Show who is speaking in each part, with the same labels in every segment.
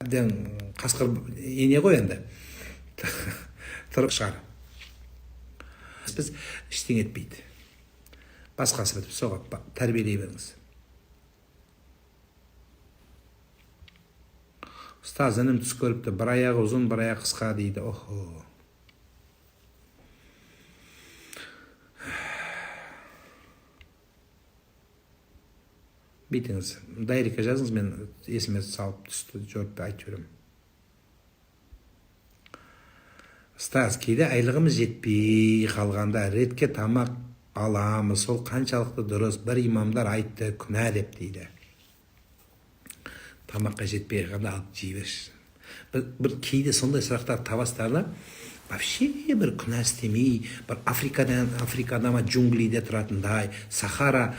Speaker 1: Әбден қасқыр ене ғой енді, тұрып шығар. Біз ештеңе етпейді, басқасы бітіп, соға тәрбиелей беріңіз. Ұстаз, інім түс көріпті, бір аяғы ұзын, бір аяғы қысқа дейді. Охо, бүйтіңіз, дайректке жазыңыз, мен есіме салып түсті жорып айтып жіберемін. Ұстаз, кейде айлығымыз жетпей қалғанда ретке тамақ аламыз, сол қаншалықты дұрыс? Бір имамдар айтты, күнә деп дейді. Тамаққа жетпей қалғанда алып жей берші. Бір кейде сондай сұрақтар табасыздар да, вообще бір күнә істемей, бір Африкада ма, джунглиде тұратындай, Сахара,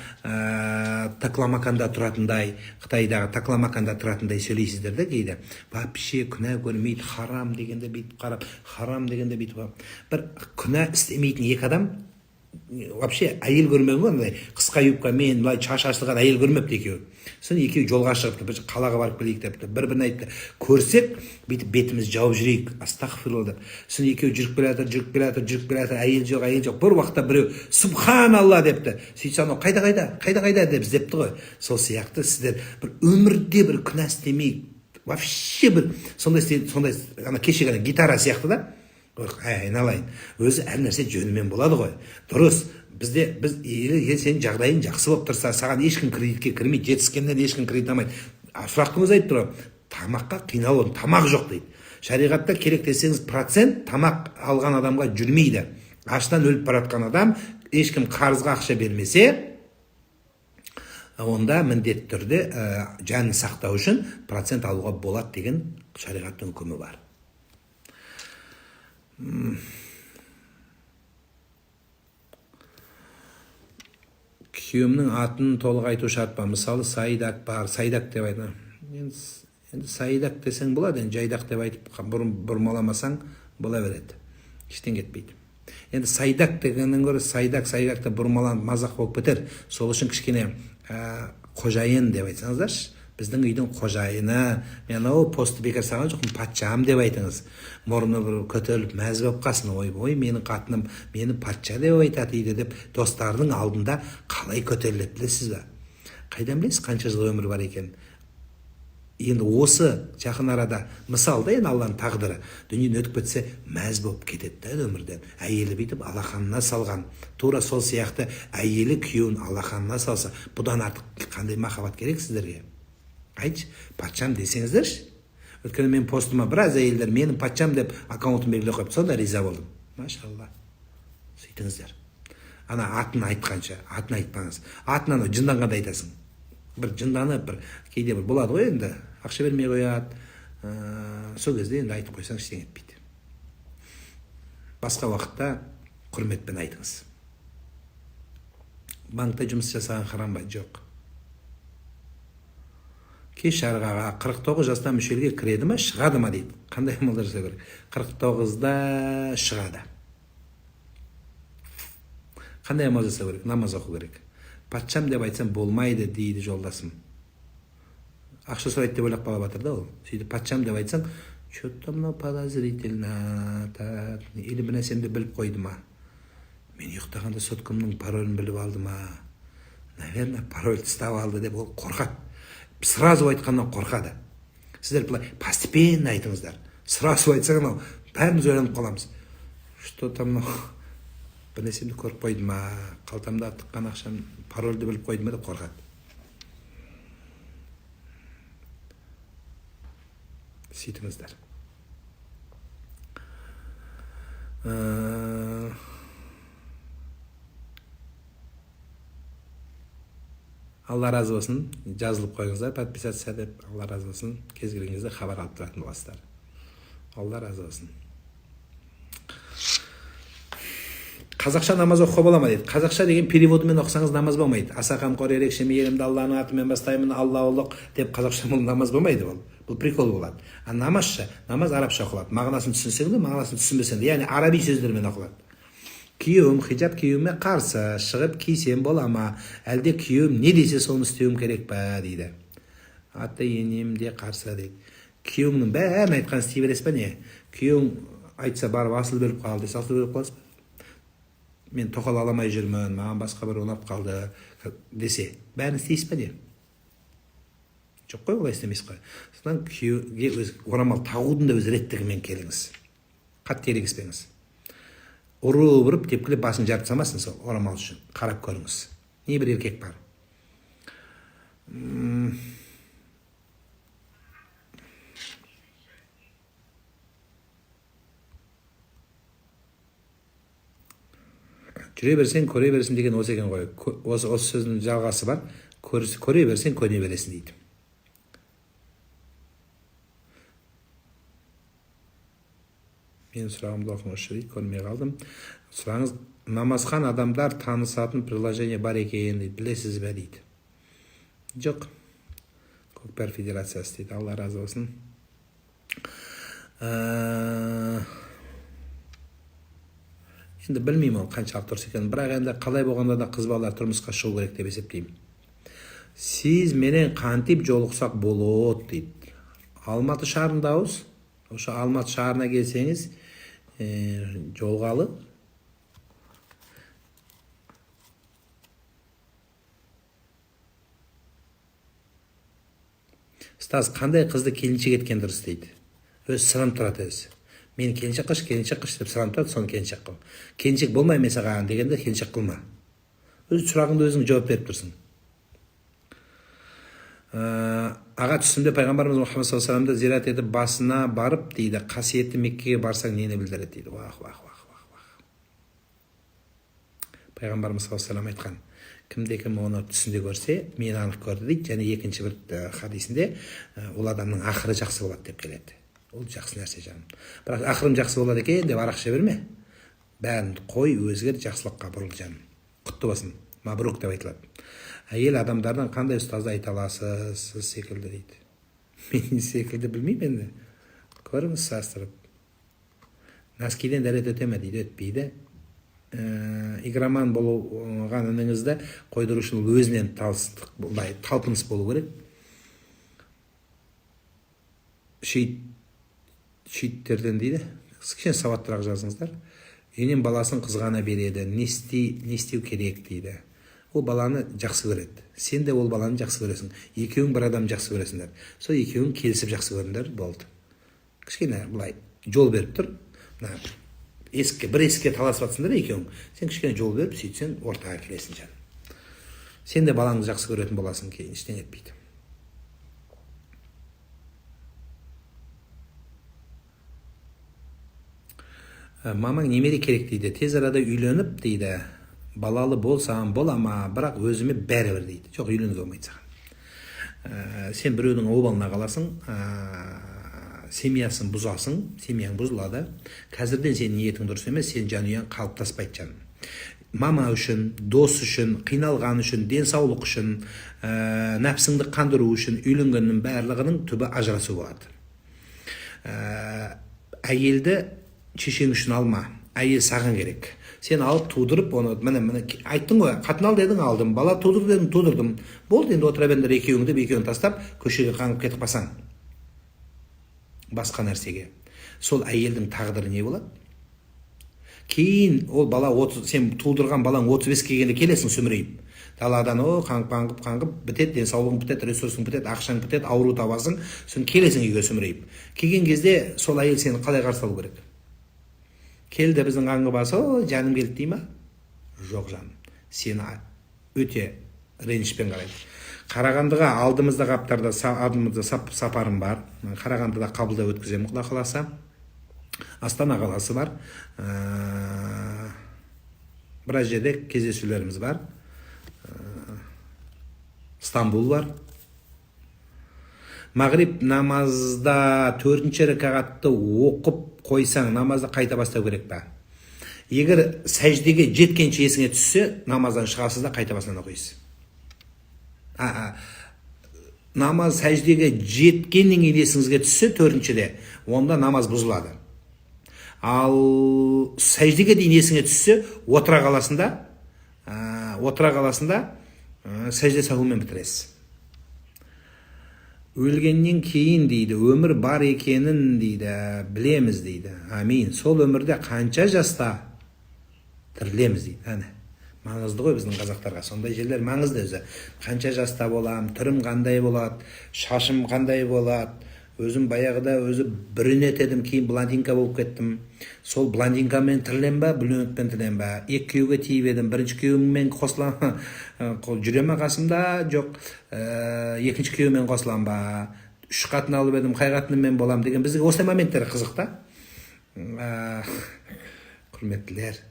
Speaker 1: Такламаканда тұратындай, Қытайдағы Такламаканда тұратындай сөйлейсіздер да кейде. Вообще күнә көрмейді, харам дегенде бүйтіп қарап, харам дегенде бүйтіп қарап. Бір күнә істемейтін екі адам, вообще әйел көрмеген ғой, андай қысқа юбкамен былай шашы ашылған әйел көрмепті екеуі. Сосын екеуі жолға шығыпты, бір қалаға барып келейік депті. Бір біріне айтты, көрсек, бүйтіп бетімізді жауып жүрейік, астағфирулла деп. Сосын екеуі жүріп келе жатыр, жүріп келе жатыр, жүріп келе жатыр, әйел жоқ, әйел жоқ. Бір уақытта біреу субханалла депті. Сөйтсе анау қайда, қайда, қайда, қайда деп іздепті ғой. Сол сияқты сіздер бір өмірде бір күнә істемей, вообще бір сондай, сондай ана кешегі ана гитара сияқты да. Ой, айналайын, өзі әр нәрсе жөнімен болады ғой. Дұрыс, бізде біз егер сенің жағдайың жақсы болып тұрса, саған ешкім кредитке кірмейді, жетіскеннен ешкім кредит алмайды. Сұрақтың өзі айтып тұр ғой, тамаққа қиналып отырмын, тамақ жоқ дейді. Шариғатта керек десеңіз, процент тамақ алған адамға жүрмейді. Аштан өліп бара жатқан адам, ешкім қарызға ақша бермесе, онда міндетті түрде жанын сақтау үшін процент алуға болады деген шариғаттың үкімі бар. Күйеуімнің атын толық айту шарт па? Мысалы, Сайдак бар, Сайдак деп айтады. Енді Сайдак десең болады, енді Жайдақ деп айтып бұрмаламасаң бола береді, ештеңе кетпейді. Енді Сайдак дегеннен гөрі Сайдак, Сайдак деп бұрмаланып мазақ болып кетер. Сол үшін кішкене қожайын деп айтсаңыздаршы, біздің үйдің қожайыны. Мен анау постты бекер салған жоқпын, патшам деп айтыңыз. Мұрны бір көтеріліп мәз болып қалсын, ой, менің қатыным мені патша деп айтады дейді деп достарының алдында қалай көтеріледі білесіз ба? Қайдан білесіз қанша жыл өмір бар екенін? Енді осы жақын арада, мысал да, енді Алланың тағдыры, дүниеден өтіп кетсе, мәз болып кетеді да өмірден. Әйелі бүйтіп алақанына салған, тура сол сияқты әйелі күйеуін алақанына салса, бұдан артық қандай махаббат керек сіздерге? Айтшы, патшам десеңіздерші. Өйткені мен постыма біраз әйелдер менің патшам деп аккаунтын белгілеп қойыпты, сонда риза болдым. Машалла, сөйтіңіздер. Ана атын айтқанша, атын айтпаңыз. Атын анау жынданғанда айтасың. Бір жынданып, бір кейде бір болады ғой енді, ақша бермей қояды. Сол кезде енді айтып қойсаң ештеңе етпейді. Басқа уақытта құрметпен айтыңыз. Банкта жұмыс жасаған харам ба? Жоқ. Кеш жарық аға, 49 жастан мүшелге кіреді ма, шығады ма дейді. Қандай амалдар жасау керек? 49-да шығады. Қандай амал жасау керек? Намаз оқу керек. Патшам деп айтсам болмайды дейді жолдасым. Ақша сұрайды деп ойлап қалып жатыр да ол. Сөйтіп патшам деп айтсаң, че-то мынау подозрительно, так, или бір нәрсемді біліп қойды ма? Мен ұйықтағанда соткамның паролін біліп алды ма? Наверное, пароль ұстап алды деп ол қорқады. Сразу айтқаннан қорқады. Сіздер былай постепенно айтыңыздар. Сразу айтсаң, анау бәріміз ойланып қаламыз. Что там мынау бір нәрсемді көріп қойды ма, қалтамда тыққан ақшам, парольді біліп қойды ма деп қорқады. Сөйтіңіздер. Алла разы болсын, жазылып қойыңыздар, подписаться деп. Алла разы болсын, кез келген кезде хабар алып тұратын боласыздар. Алла разы болсын. Қазақша намаз оқуға бола ма дейді. Қазақша деген переводымен оқысаңыз намаз болмайды. Аса қамқор, ерекше мейірімді Алланың атымен бастаймын, Алла ұлық деп қазақша бұл намаз болмайды, бұл. Бұл прикол болады. А намазша, намаз арабша оқылады. Мағынасын түсінсең де, мағынасын түсінбесең де, яғни араби сөздермен оқылады. Күйеуім хиджаб киюіме қарсы шығып, кисем бола ма, әлде күйеуім не десе соны істеуім керек па дейді. Ата енем де қарсы дейді. Күйеуіңнің бәрін айтқанын істей бересіз ба, не? Күйеуің айтса, барып асылып өліп қал десе, асылып өліп қаласыз ба? Мен тоқал ала алмай жүрмін, маған басқа бір ұнап қалды десе, бәрін істейсіз ба, не? Жоқ қой, олай істемейсіз ғой. Содан күйеуге өз орамал тағудың да өз реттігімен келіңіз, қатты ерегіспеңіз. Ұрып ұрып тепкілеп басын жарып тастамасын сол орамал үшін. Қарап көріңіз, небір еркек бар. Жүре берсең, көре берсін деген осы екен ғой. Осы сөздің жалғасы бар. Көре берсең, көне бересің дейді. Менің сұрағымды оқыңызшы дейді, көрмей қалдым. Сұрағыңыз: намазхан адамдар танысатын приложение бар екен дейді, білесіз бе дейді. Жоқ. Көкпар федерациясы дейді, Алла разы болсын. Енді білмеймін ол қаншалықты дұрыс екенін, бірақ енді қалай болғанда да қыз балалар тұрмысқа шығу керек деп есептеймін. Сиз менен кантип жолықсақ болот дейді. Алматы шаарындабыз. Ошо Алматы шаарына келсеңіз, жолғалы. Ұстаз, қандай қызды келіншек еткен дұрыс дейді. Өзі сұранып тұрады өзі. Мен келіншек қылшы, келіншек қылшы деп сұранып тұрады, соны келіншек қыл. Келіншек болмай мен саған дегенде келіншек қылма. Өз сұрағыңды өзің жауап беріп тұрсың. Аға, түсімде пайғамбарымыз Мұхаммад саллаллаху алейхи вассаламды зиярат етіп басына барып дейді, қасиетті Меккеге барсаң нені білдіреді дейді. Уах, уах, уах, уах, уах. Пайғамбарымыз саллаллаху алейхи вассалам айтқан, кімде кім оны түсінде көрсе, мені анық көрді дейді. Және екінші бір хадисінде, ол адамның ақыры жақсы болады деп келеді. Ол жақсы нәрсе жаным. Бірақ ақырым жақсы болады екен деп арақ іше берме. Бәрін қой, өзгер, жақсылыққа бұрыл жаным. Құтты болсын. Мабрук деп айтылады. Әйел адамдардан қандай ұстазды айта аласыз сіз секілді дейді. Мен секілді білмеймін енді. Көріңіз састырып. Носкиден дәрет өте ме дейді, өтпейді. Игроман болған ініңізді қойдыру үшін ол өзінен талпыныс болу керек. Шииттерден дейді. Кішкене сауаттырақ жазыңыздар. Енем баласын қызғана береді. Не істеу керек дейді. Ол баланы жақсы көреді. Сен де ол баланы жақсы көресің. Екеуің бір адам жақсы көресіңдер. Сол екеуің келісіп жақсы көріңдер, болды. Кішкене былай жол беріп тұр. Мына бір есікке таласып жатсыңдар екеуің. Сен кішкене жол беріп, сөйтсең ортаға келесің жаным. Сен де балаңды жақсы көретін боласың, кейін ештеңе етпейді. Мамаң немере керек дейді. Тез арада үйленіп дейді. Балалы болсам, бола ма, бірақ өзіме бәрібір дейді. Жоқ, үйленуге болмайды саған. Сен біреудің обалына қаласың, семьясын бұзасың, семьяң бұзылады. Қазірден сенің ниетің дұрыс емес, сен жанұяң қалыптаспайды жаным. Мама үшін, дос үшін, қиналған үшін, денсаулық үшін, нәпсіңді қандыру үшін үйленгеннің барлығының түбі ажырасу болады. Әйелді шешең үшін алма, әйел саған керек. Сен алып тудырып, оны міне айттың ғой, қатын ал дедің, алдым, бала тудыр дедің, тудырдым. Болды, енді отыра беріңдер екеуің деп, екеуін тастап, көшеге қаңғып кетіп қалсаң. Басқа нәрсеге. Сол әйелдің тағдыры не болады? Кейін ол бала 30, сен тудырған балаң 35 келгенде келесің сүмірейіп. Даладан о, қаңғып, қаңғып, қаңғып, бітеді, денсаулығың бітеді, ресурсың бітеді, ақшаң бітеді, ауру табасың, сосын келесің үйге сүмірейіп. Келген кезде сол әйел сені қалай қарсы алу керек? Келді біздің қаңғыбасы, о, жаным келді дей ма? Жоқ жаным. Сені өте ренішпен қарайды. Қарағандыға алдымыздағы аптарда алдымызда сапарым бар. Қарағандыда қабылдау өткіземін, Құда қаласа. Астана қаласы бар. Біраз жерде кездесулеріміз бар. Стамбул бар. Мағриб намазда төртінші ракағатты оқып қойсаң, намазды қайта бастау керек па? Егер сәждеге жеткенше есіңе түссе, намаздан шығасыз да қайта басынан оқисыз. Намаз сәждеге жеткеннен кейін есіңізге түссе төртіншіде, онда намаз бұзылады. Ал сәждеге дейін есіңе түссе, отыра қаласың да, сәжде сахумен бітіресіз. Өлгеннен кейін дейді, өмір бар екенін дейді, білеміз дейді. Амин. Сол өмірде қанша жаста тірілеміз дейді. Әне, маңызды ғой біздің қазақтарға. Сондай жерлер маңызды өзі. Қанша жаста болам, түрім қандай болады, шашым қандай болады. Өзім баяғыда өзі брюнет едім, кейін блондинка болып кеттім. Сол блондинкамен тірілем ба, брюнетпен тірілем ба? Екі күйеуге тиіп едім. Бірінші күйеуіммен қосылам, жүре ме қасымда? Жоқ. Екінші күйеуіммен қосылам ба? Үш қатын алып едім, қай қатыныммен болам деген бізге осындай моменттер қызық та. Құрметтілер,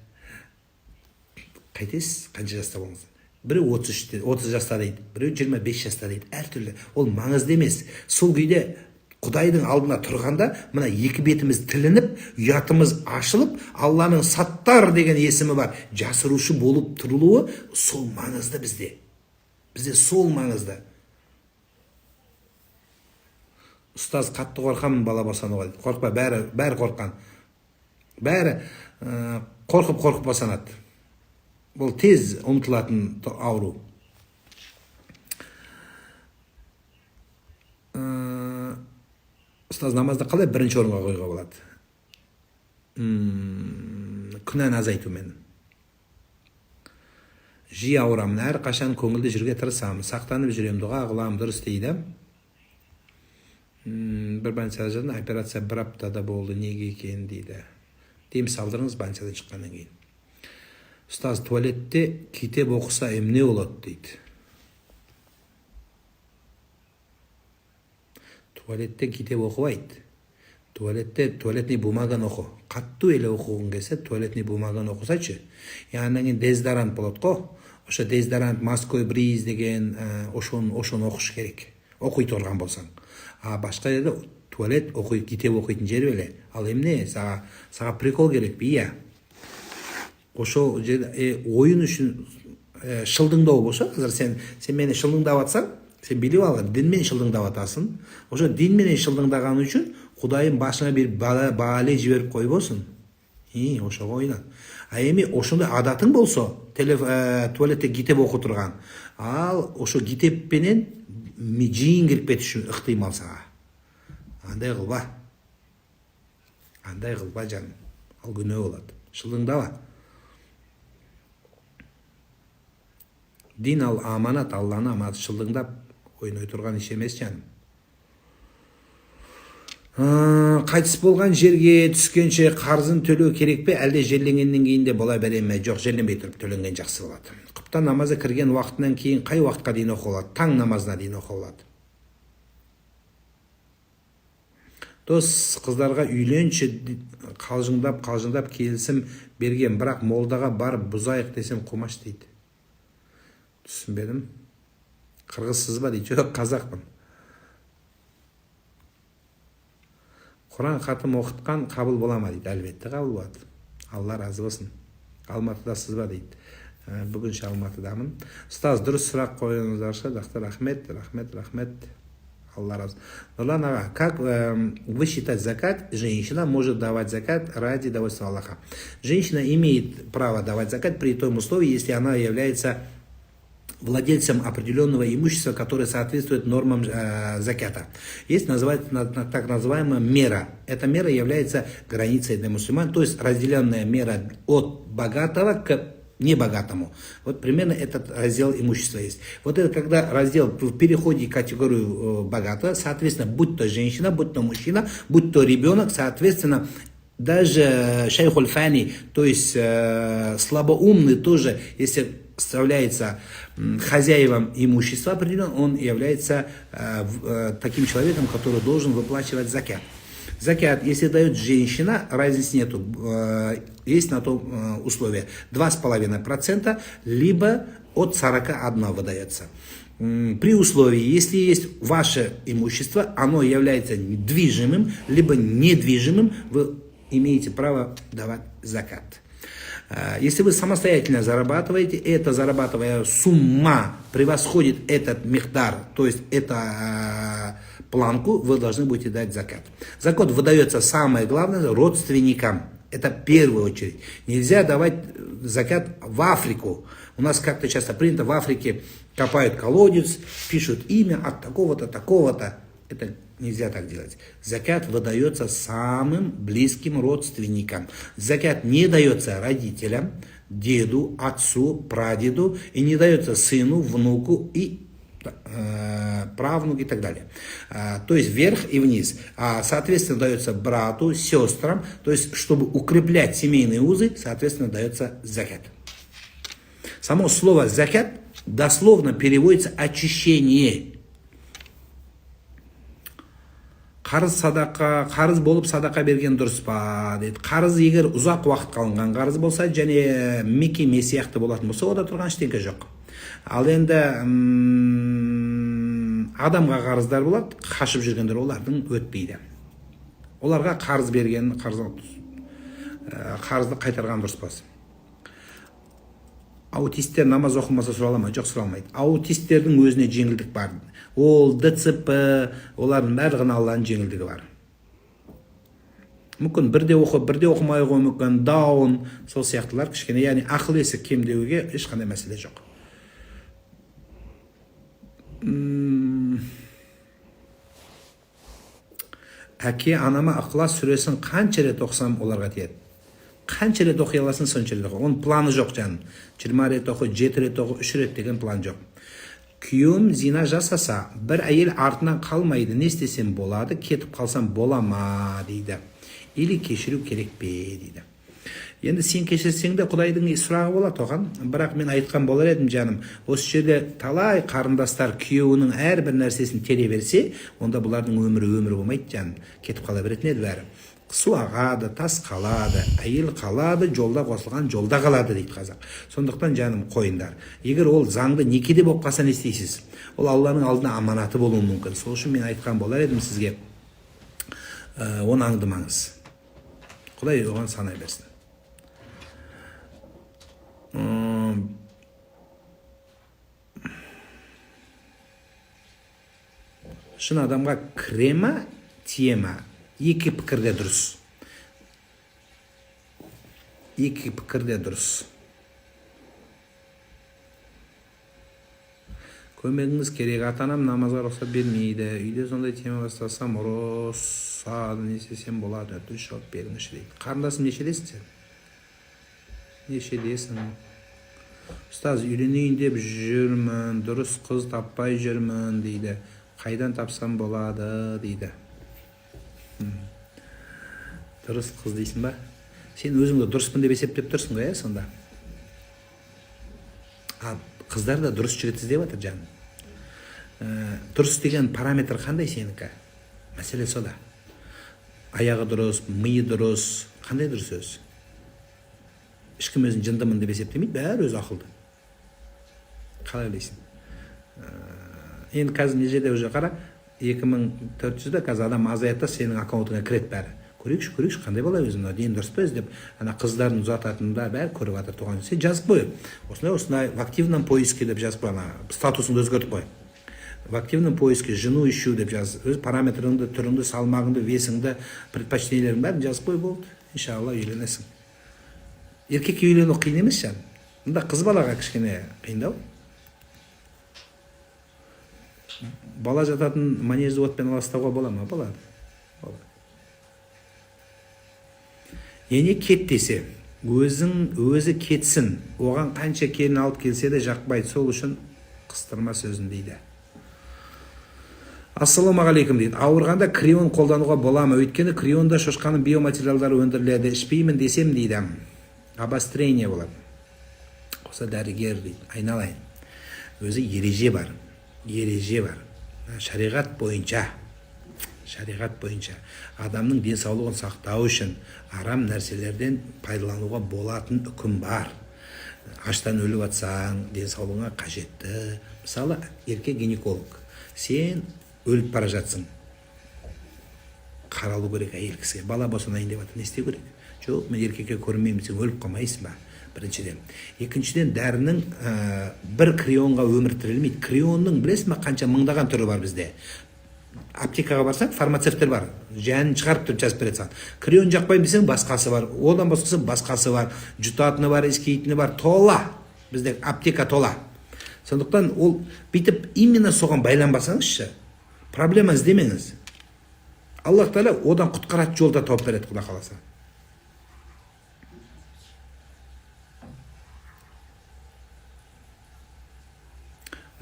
Speaker 1: қайтесіз, қанша жаста болыңыз? Біреу 33-те, 30 жаста дейді, біреу 25 жаста дейді, әртүрлі. Ол маңызды емес. Сол күйде Құдайдың алдына тұрғанда мына екі бетіміз тілініп, ұятымыз ашылып, Алланың Саттар деген есімі бар, жасырушы болып тұрылуы сол маңызды бізде. Бізде сол маңызды. Ұстаз, қатты қорқамын бала босануға дейді. Қорықпа, бәрі қорыққан. Бәрі қорқып-қорқып босанады. Бұл тез ұмытылатын ауру. Ұстаз, намазды қалай бірінші орынға қоюға болады? Күнәні азайтумен. Жиі ауырамын, әрқашан көңілді жүруге тырысамын, сақтанып жүремін, дұға қыламын, дұрыс дейді. Бір больницада жаттым, операция бір аптада болды, неге екен дейді. Дем салдырыңыз больницадан шыққаннан кейін. Ұстаз, туалетте китеп оқыса эмне болады дейді. Туалетте китеп оқыбайт. Туалетте туалетный бумаганы оқы. Каттуу эле окугуң келсе, туалетный бумаганы окусачы. Андан кийин дезодорант болот го. Ошо дезодорант, морской бриз деген, ошону окуш керек. Окуй турган болсоң. А башка жерде туалет окуй, китеп окуйтун жер беле. Ал эмне, сага прикол керекпи, ия? Ошол жерде оюн үчүн шылдыңдоо болсо, азыр сен мени шылдыңдап атсаң, сен билип алгын, дин менен шылдыңдап атасың. Ошо дин менен шылдыңдаган үчүн Кудайым башыңа бир баале жиберип койбосун. Ошого ойлон. А эми ошондой адатың болсо, туалетте китеп окуй турган, ал ошо китеп менен жийин кирип кетиши ыктыймал сага. Андай кылба. Андай кылба жаным. Ал күнөө болот. Шылдыңдаба. Дин ал аманат, Алланын аманаты, шылдыңдап ойной турган иш эмес жаным. Қайтыс болған жерге түскенше қарызын төлеу керек пе, әлде жерленгеннен кейін де бола бере ме? Жоқ, жерленбей тұрып төленген жақсы болады. Құптан намазы кірген уақытынан кейін қай уақытқа дейін оқуға болады? Таң намазына дейін оқуға болады. Дос қыздарға үйленші қалжыңдап қалжыңдап келісім берген, бірақ молдаға барып бұзайық десем қумаш дейді. Түсінбедім. Қырғызсыз ба дейді? Жоқ, қазақпын. Құран хатым оқытқан қабыл бола ма дейді? Әлбетте қабыл болады. Алла разы болсын. Алматыдасыз ба дейді? Бүгінше Алматыдамын. Ұстаз, дұрыс сұрақ қойыңыздаршы. Доктор, рахмет, рахмет, рахмет. Алла разы. Нұрлан аға, как высчитать закат? Женщина может давать закат ради довольства Аллаха. Женщина имеет право давать закат при том условии, если она является владельцем определенного имущества, которое соответствует нормам закята. Есть так называемая мера. Эта мера является границей для мусульман, то есть разделенная мера от богатого к небогатому. Вот примерно этот раздел имущества есть. Вот это когда раздел в переходе в категорию богатого, соответственно, будь то женщина, будь то мужчина, будь то ребенок, соответственно, даже шейхуль фани, то есть слабоумный тоже, если становится хозяевом имущества определенного, он является таким человеком, который должен выплачивать закят. Закят, если дает женщина, разницы нету, есть на то условие 2,5%, либо от 41 выдается. При условии, если есть ваше имущество, оно является движимым, либо недвижимым, вы имеете право давать закят. Если вы самостоятельно зарабатываете, эта зарабатываемая сумма превосходит этот миқдар, то есть это планку, вы должны будете дать закят. Закят выдается, самое главное, родственникам. Это в первую очередь. Нельзя давать закят в Африку. У нас как-то часто принято, в Африке копают колодец, пишут имя от такого-то, такого-то. Это нельзя так делать. Закят выдается самым близким родственникам. Закят не дается родителям, деду, отцу, прадеду и не дается сыну, внуку и правнуку и так далее. То есть вверх и вниз. Соответственно, дается брату, сестрам. То есть, чтобы укреплять семейные узы, соответственно, дается закят. Само слово закят дословно переводится очищение. Қарыз садақа, қарыз болып садақа берген дұрыс па дейді. Қарыз егер ұзақ уақыт қалынған қарыз болса және мекеме сияқты болатын болса, онда тұрған ештеңе жоқ. Ал енді адамға қарыздар болады, қашып жүргендер, олардың өтпейді. Оларға қарыз берген, қарыз, қарызды қайтарған дұрыс па? Аутисттер намаз оқымаса, сұрала ма? Жоқ, сұралмайды. Аутистердің өзіне жеңілдік бар. Ол ДЦП, олардың барлығына Алланың жеңілдігі бар. Мүмкін, бірде оқып, бірде оқымай қоюы мүмкін. Даун, сол сияқтылар кішкене, яғни ақыл есі кемдеуге ешқандай мәселе жоқ. Әке анама Ықылас сүресін қанша рет оқысам, оларға тиеді? Қанша рет оқи аласың, сонша рет оқы. Оның планы жоқ, жаным. 20 рет оқы, жеті рет оқы, үш рет деген план жоқ. Күйеуім зина жасаса, бір әйел артынан қалмайды, не істесем болады? Кетіп қалсам бола ма дейді, или кешіру керек пе дейді. Енді сен кешірсең де, Құдайдың сұрағы болады оған. Бірақ мен айтқан болар едім, жаным, осы жерде талай қарындастар күйеуінің әрбір нәрсесін тере берсе, онда бұлардың өмірі өмір болмайды, жаным, кетіп қала беретін еді бәрі. Су ағады, тас қалады, әйел қалады, жолда қосылған жолда қалады дейді қазақ. Сондықтан, жаным, қойыңдар. Егер ол заңды некеде болып қалса, не істейсіз? Ол Алланың алдында аманаты болуы мүмкін. Сол үшін мен айтқан болар едім сізге, оны аңдымаңыз, Құдай оған санай берсін. Шын адамға кіре ма, тие ма? Екі пікір де дұрыс, екі пікір де дұрыс. Көмегіңіз керек, ата анам намазға рұқсат бермейді, үйде сондай тема бастасам, ұрысады, не істесем болады? Дұрыс жауап беріңізші дейді. Қарындасым, нешедесің сен, нешедесің? Ұстаз, үйленейін деп жүрмін, дұрыс қыз таппай жүрмін дейді, қайдан тапсам болады дейді. Дұрыс қыз дейсің ба? Сен өзіңді дұрыспын деп есептеп тұрсың ғой, иә, сонда? А қыздар да дұрыс жігіт іздеп жатыр, жаным. Дұрыс деген параметр қандай сенікі? Мәселе сода. Аяғы дұрыс, миы дұрыс, қандай дұрыс өзі? Ешкім өзін жындымын деп есептемейді, бәрі өзі ақылды. Қалай ойлайсың? Енді қазір мына жерде уже қара, 2400 да, қазір адам азаяды да, сенің аккаунтыңа кіреді бәрі. Көрейікші, көрейікші, қандай бала өзі мынау, дені дұрыс па өзі деп, ана қыздарын ұзататындар бәрі көріп жатыр туған. Сен жазып қой, осындай осындай, в активном поиске деп жазып қой, ана статусыңды өзгертіп қой. В активном поиске, жену ищу деп жаз. Өз параметріңді, түріңді, салмағыңды, весіңді, предпочтениелеріңді, бәрін жазып қой, болды. Иншалла, үйленесің. Еркекке үйлену қиын емес, жаным. Мында қыз балаға кішкене қиындау. Бала жататын манежді отпен аластауға бола ма? Болады, болады. Ене кет десе, өзің өзі кетсін, оған қанша келін алып келсе де, жақпайды, сол үшін қыстырма сөзін дейді. Ассалаумағалейкум дейді. Ауырғанда креон қолдануға бола ма? Өйткені креонда шошқаның биоматериалдары өндіріледі. Ішпеймін десем дейді, обострение болады. Қоса дәрігер дейді. Айналайын, өзі ереже бар, ереже бар. Шариғат бойынша, шариғат бойынша адамның денсаулығын сақтау үшін арам нәрселерден пайдалануға болатын үкім бар. Аштан өліп жатсаң, денсаулығыңа қажетті. Мысалы, еркек гинеколог, сен өліп бара жатсың, қаралу керек әйел кісіге. Бала босанайын деп жатыр, не істеу керек? Жоқ, мен еркекке көрінбеймін десең, өліп қалмайсың ба? Біріншіден. Екіншіден, дәрінің бір креонға өмір тірелмейді. Креонның, білесің ба, қанша мыңдаған түрі бар бізде. Аптекаға барсаң, фармацевттер бар, жанын шығарып тұрып жазып береді саған. Креон жақпаймын десең, басқасы бар, одан басқасы, басқасы бар, жұтатыны бар, иіскейтіні бар, тола бізде аптека, тола. Сондықтан ол бүйтіп именно соған байланбасаңызшы. Проблема іздемеңіз. Аллах тағала одан құтқаратын жол да тауып береді, құда қаласа.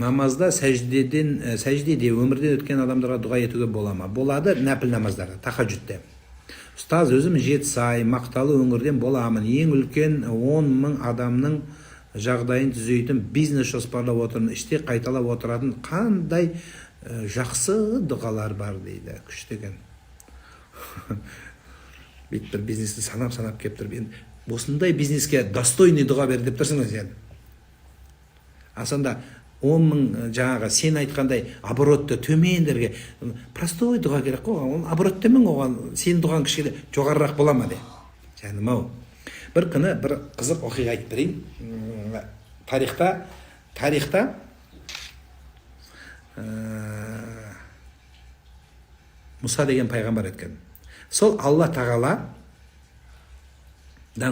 Speaker 1: Намазда сәждеде өмірден өткен адамдарға дұға етуге бола ма? Болады, нәпіл намаздарда, тахаджудте. Ұстаз, өзім Жетісай, мақталы өңірден боламын. Ең үлкен 10 мың адамның жағдайын түзейтін бизнес жоспарлап отырмын. Іште қайталап отыратын қандай жақсы дұғалар бар дейді. Күшті екен. Бүйтіп бір бизнесті санап-санап келіп тұрып, енді осындай бизнеске достойный дұға бер деп тұрсың ғой сен. А сонда 10 мың жаңағы сен айтқандай оборотты төмендерге простой дұға керек қой оған. Оның оборот төмен, оған сенің дұғаң кішкене жоғарырақ бола ма де. Жаным ау. Бір күні бір қызық оқиға айтып берейін. Тарихта Мұса деген пайғамбар өткен. Сол Алла тағаладан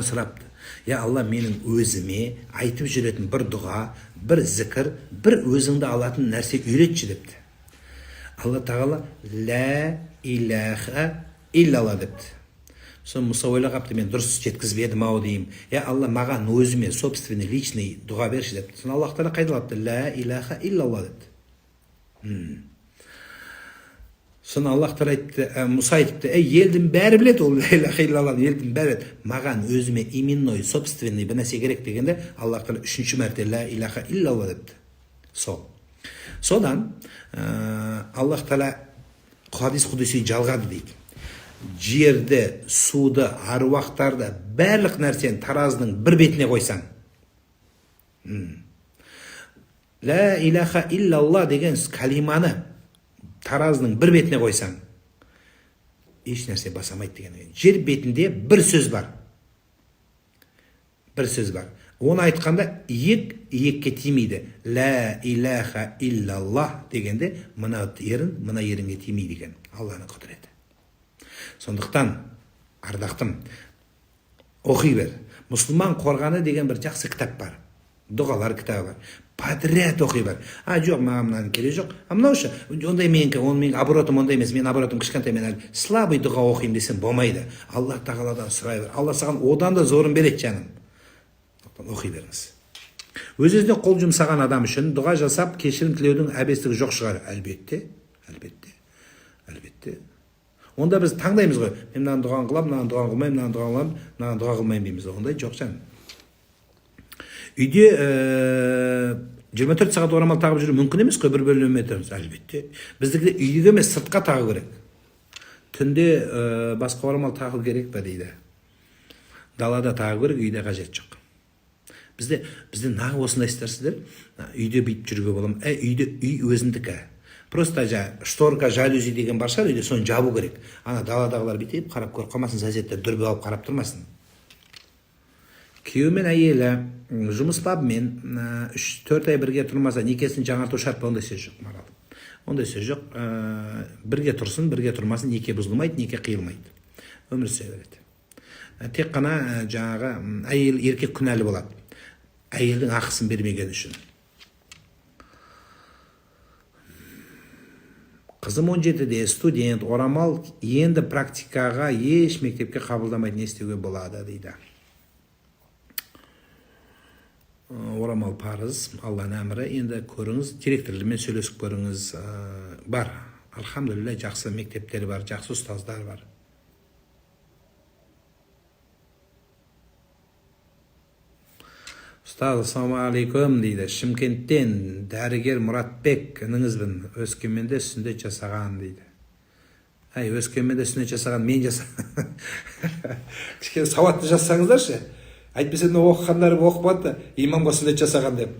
Speaker 1: сұрапты. Я Алла, менің өзіме айтып жүретін бір дұға, бір зікір, бір өзіңді алатын нәрсе үйретші депті. Алла тағала лә илаха иллалла депті. Сол Мұса ойлағапты, мен дұрыс жеткізбедім ау деймін. Я Алла, маған өзіме собственный личный дұға берші депті. Соны Аллах тағала қайталапты, лә илаха иллалла депті. Соны Аллах тағала айтты, Мұса айтыпты, ей, елдің бәрі біледі ол лә илаха иллалла, елдің бәрі біледі. Маған өзіме именной, собственный бір нәрсе керек дегенде, Аллах тағала үшінші мәрте лә илаха иллалла депті. Сол. Содан Аллах тағала хадис құдси жалғады дейді. Жерді, суды, аруақтарды, барлық нәрсені таразының бір бетіне қойсаң, лә илаха иллалла деген калиманы таразының бір бетіне қойсаң, еш нәрсе басамайды деген. Жер бетінде бір сөз бар. Бір сөз бар. Оны айтқанда иек иекке тимейді. Лә илаха иллаллах дегенде мына ерін мына ерінге тимейді екен. Алланың құдіреті. Сондықтан ардақтым, оқи бер. Мұсылман қорғаны деген бір жақсы кітап бар. Дұғалар кітабы бар. Подряд оқи бер. А жоқ, маған мынаның керегі жоқ. А мынау ше, ондай менікі, оның менің оборотым ондай емес. Менің оборотым кішкентай, мен әлі слабый дұға оқимын десем болмайды. Алла тағаладан сұрай бер. Алла саған одан да зорын береді, жаным. Сондықтан оқи беріңіз. Өз-өзіне қол жұмсаған адам үшін дұға жасап кешірім тілеудің әбестігі жоқ шығар. Әлбетте, әлбетте, әлбетте. Онда біз таңдаймыз ғой. Мен мынаны дұғаны қыламын, мынаны дұғаны қылмаймын, мынаны дұға қыламын, мынаны дұға қылмаймын дейміз. Ондай жоқ, жаным. Үйде 24 сағат орамал тағып жүру мүмкін емес қой, бір бөлмеде тұрамыз. Әлбетте. Біздікіде үйге емес, сыртқа тағу керек. Түнде басқа орамал тағу керек пе дейді. Далада тағу керек, үйде қажет жоқ. Бізде нағып осындайсыздар сіздер. Үйде бүйтіп жүруге бола ма? Үйде үй өзіндікі. Просто шторка, жалюзи деген бар шығар үйде, соны жабу керек. Ана даладағылар бүйтіп қарап көріп қалмасын, соседтер дүрбі алып қарап тұрмасын. Күйеуі мен әйелі жұмыс бабымен 3-4 ай бірге тұрмаса, некесін жаңарту шарт па? Ондай сөз жоқ, Марал. Ондай сөз жоқ. Бірге тұрсын, бірге тұрмасын, неке бұзылмайды, неке қиылмайды. Өмір сүре береді. Тек қана жаңағы әйел, еркек күнәлі болады. Әйелдің ақысын бермеген үшін. Қызым 17-де, студент, орамал енді практикаға еш мектепке қабылдамайды, не істеуге болады дейді. Орамал парыз, Алланың әмірі. Енді көріңіз, директорлармен сөйлесіп көріңіз. Бар, альхамдулилля, жақсы мектептер бар, жақсы ұстаздар бар. Ұстаз, ассалаумағалейкум дейді. Шымкенттен дәрігер Мұратбек ініңізбін. Өскеменде сүндет жасаған дейді. Әй, Өскеменде сүндет жасаған мен жаса. Кішкене сауатты жазсаңыздаршы. Әйтпесе мына оқығандар оқып алады да, имамға сүндет жасаған деп.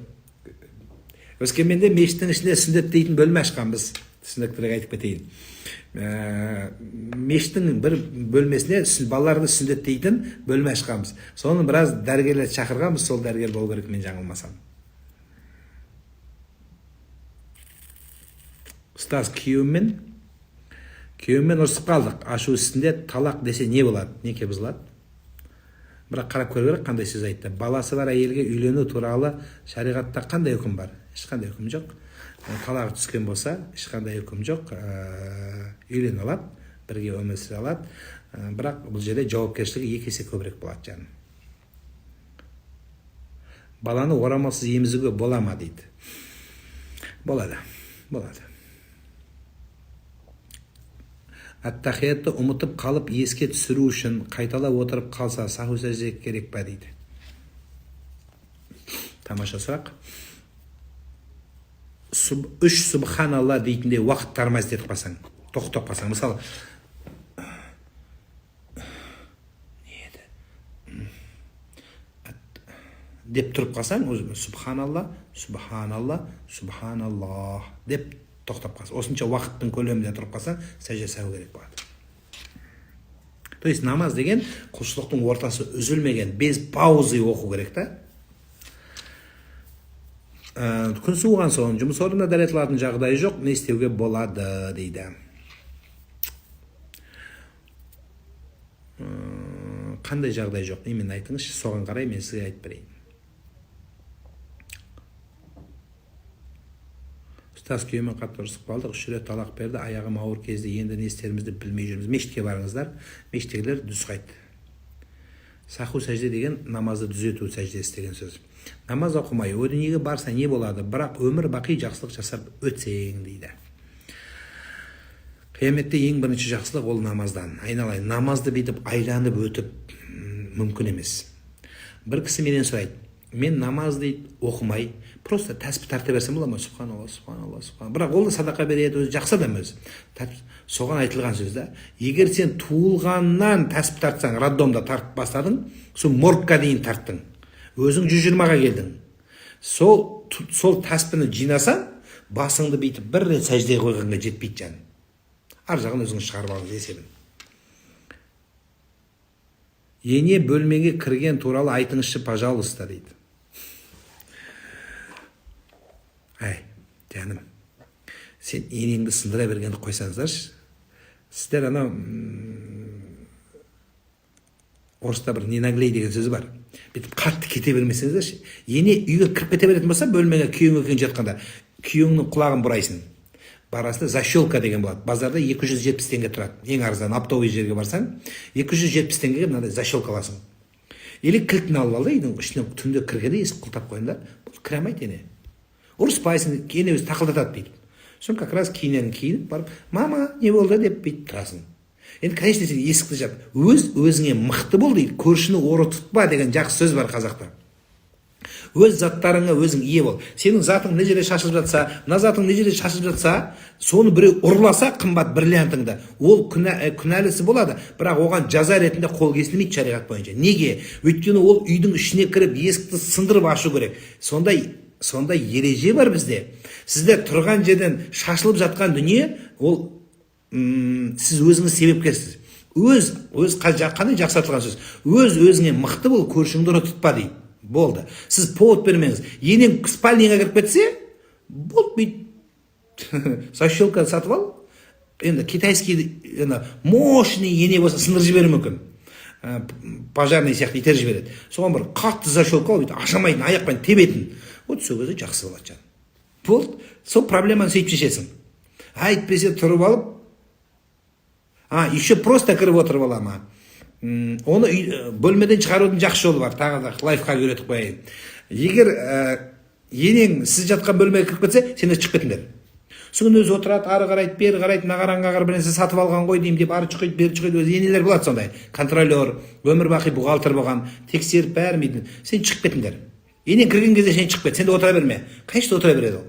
Speaker 1: Өскеменде мешіттің ішінде сүндет дейтін бөлме ашқанбыз. Түсініктірек айтып кетейін. Мешіттің бір бөлмесіне балаларды сүндеттейтін бөлме ашқанбыз. Соны біраз дәрігерлер шақырғанбыз, сол дәрігер болу керек, мен жаңылмасам. Ұстаз, күйеуіммен ұрысып қалдық. Ашу үстінде талақ десе не болады? Неке бұзылады? Бірақ қарап көру керек, қандай сөз айтты. Баласы бар әйелге үйлену туралы шариғатта қандай үкім бар? Ешқандай үкім жоқ. Талағы түскен болса, ешқандай үкім жоқ, үйлене алады, бірге өмір сүре алады. Бірақ бұл жерде жауапкершілігі 2 есе көбірек болады жаным. Баланы орамалсыз емізуге бола ма дейді. Болады, болады. Аттахиятты ұмытып қалып еске түсіру үшін қайталап отырып қалса саху сәжде керек па дейді. Тамаша сұрақ. 3 субханалла дейтіндей уақыт тармаз етіп қалсаң, тоқтап қалсаң, мысалы, не еді? Деп тұрып қалсаң, өзі субханалла, субханалла, субханаллах деп тоқтап қалсаң, осынша уақыттың көлемінде тұрып қалсаң, сәжде сәу керек болады. То есть намаз деген құлшылықтың ортасы үзілмеген, без паузы оқу керек та. Күн суыған соң жұмыс орнында дәрет алатын жағдайы жоқ, не істеуге болады дейді. Қандай жағдай жоқ, именно айтыңызшы, соған қарай мен сізге айтып берейін. Ұстаз күйеуімен қатты ұрысып қалдық, 3 рет талақ берді, аяғым ауыр кезде енді не істерімізді білмей жүрміз. Мешітке барыңыздар, мешіттегілер нұсқайды. Саху сәжде деген намазды түзету сәждесі деген сөз. Намаз оқымай, о дүниеге барса не болады, бірақ өмір бақи жақсылық жасап өтсең дейді. Қияметте ең бірінші жақсылық ол намаздан. Айналайын, намазды бүйтіп айланып өтіп мүмкін емес. Бір кісі менен сұрайды, мен намаз дейді оқымай, просто тәспі тарта берсем бола ма? Субханалла, субханалла, субханалла. Бірақ ол да садақа береді, өзі жақсы адам өзі. Соған айтылған сөз да. Егер сен туылғаннан тәспі тартсаң, роддомда тартып бастадың, сол моргқа дейін тарттың. Өзің 120-ға келдің. Сол тәспіні жинасаң, басыңды бүйтіп бір рет сәждеге қойғанға жетпейді жан. Ар жағын өзіңіз шығарып алыңыз есебін. Ене бөлмеге кірген туралы айтыңызшы, пожалуйста, дейді. Әй, жаным, сен енеңді сындыра бергенді қойсаңыздаршы. Сіздер анау орыста бір не наглей деген сөз бар. Бүйтіп қатты кете бермесеңіздерші. Ене үйге кіріп кете беретін болса, бөлмеге күйеуің екеуің жатқанда, күйеуіңнің құлағын бұрайсың. Барасың, защелка деген болады. Базарда 270 теңге тұрады. Ең арзан оптовый жерге барсаң, 270 теңгеге мынандай защелка аласың. Или кілтін алып ал да, үйдің ішіне түнде кіргенде есік құлыптап қойын да, бұл кіре алмайды ене. Ұрыспайсың, ене өзі тақылдатады бүйтіп. Сосын как раз киінен киініп барып, мама, не болды деп бүйтіп тұрасың. Енді, конечно, сен есікті жап, өз өзіңе мықты бол дейді, көршіні ұры тұтпа деген жақсы сөз бар қазақта. Өз заттарыңа өзің ие бол. Сенің затың мына жерде шашылып жатса, мына затың мына жерде шашылып жатса, соны біреу ұрласа, қымбат бриллиантыңды, ол күнәлісі болады, бірақ оған жаза ретінде қол кесілмейді шариғат бойынша. Неге? Өйткені ол үйдің ішіне кіріп, есікті сындырып ашу керек. Сондай ереже бар бізде. Сіздер тұрған жерден шашылып жатқан дүние, ол, сіз өзіңіз себепкерсіз. Қандай жақсы айтылған сөз. Өз өзіңе мықты бол, көршіңді ұры тұтпа дейді. Болды. Сіз повод бермеңіз. Енең спальныйға кіріп кетсе, болды, бүйтіп защелка сатып ал. Енді китайский, енді мощный ене болса сындырып жіберуі мүмкін. Пожарный сияқты итеріп жібереді. Соған бір қатты защелка алып, бүйтіп аша алмайтын, аяқпен тебетін. Вот сол кезде жақсы болады жан. Болды. Сол проблеманы сөйтіп шешесің. Әйтпесе тұрып алып, еще просто кіріп отырып ала ма? Оны бөлмеден шығарудың жақсы жолы бар. Тағы да лайфхак үйретіп қояйын. Егер енең сіз жатқан бөлмеге кіріп кетсе, сендер шығып кетіңдер. Содан өзі отырады, ары қарайды, бері қарайды, мына қараңға қарап бір нәрсе сатып алған ғой деймін деп ары шұқиды, бері шұқиды. Өзі енелер болады сондай. Контролер, өмір бақи бухгалтер болған, тексеріп бәрін бүйтіп. Сен шығып кетіңдер. Енең кірген кезде сен шығып кет, сен де отыра берме. Конечно, отыра береді ол.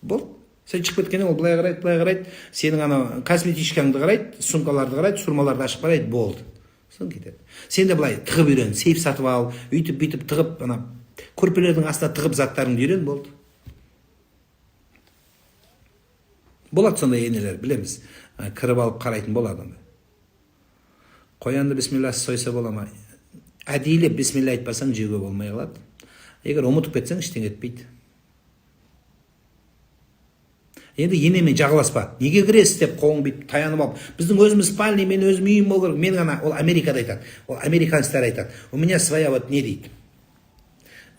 Speaker 1: Болды. Сен шығып кеткеннен ол былай қарайды, былай қарайды, сенің анау косметичкаңды қарайды, сумкаларды қарайды, сурмаларды ашып қарайды, болды. Сосын кетеді. Сен де былай тығып үйрен, сейф сатып ал, өйтіп бүйтіп тығып, ана көрпелердің астына тығып заттарыңды үйрен, болды. Болады сондай енелер, білеміз. Кіріп алып қарайтын болады онда. Қоянды бисмилласыз сойса бола ма? Әдейілеп бисмилла айтпасаң жеуге болмай қалады. Егер ұмытып кетсең, ештеңе етпейді. Енді енемен жағаласпа. Неге кіресіз деп қолың бүйтіп таянып алып. Біздің өзіміз спальный, мен өзім үйім болу керек. Мен ғана, ол Америкада айтады. Ол американецтер айтады. У меня своя вот не дейді.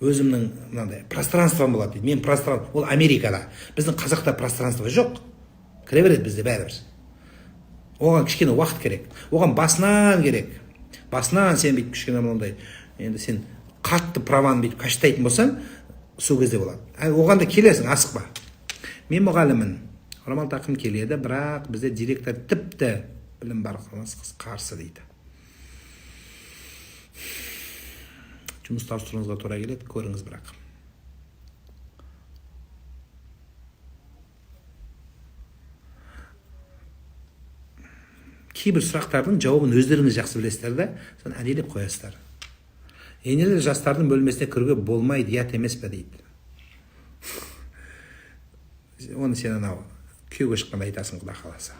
Speaker 1: Өзімнің мынандай пространством болады дейді. Мен пространство, ол Америкада. Біздің қазақта пространство жоқ, кіре береді бізде бәрібір. Оған кішкене уақыт керек, оған басынан керек. Басынан сен бүйтіп кішкене мынандай, енді сен қатты праваны бүйтіп каштайтын болсаң, сол кезде болады. Оған да келесің, асықпа. Мен мұғаліммін, орамал таққым келеді, бірақ бізде директор тіпті білім бар қарсы дейді. Жұмыс тапсыруыңызға тура келеді, көріңіз бірақ. Кейбір сұрақтардың жауабын өздеріңіз жақсы білесіздер да, соны әдейілеп қоясыздар. Енелер жастардың бөлмесіне кіруге болмайды, ұят емес пе дейді. Оны сен анау күйеуге шыққанда айтасың, құда қаласа.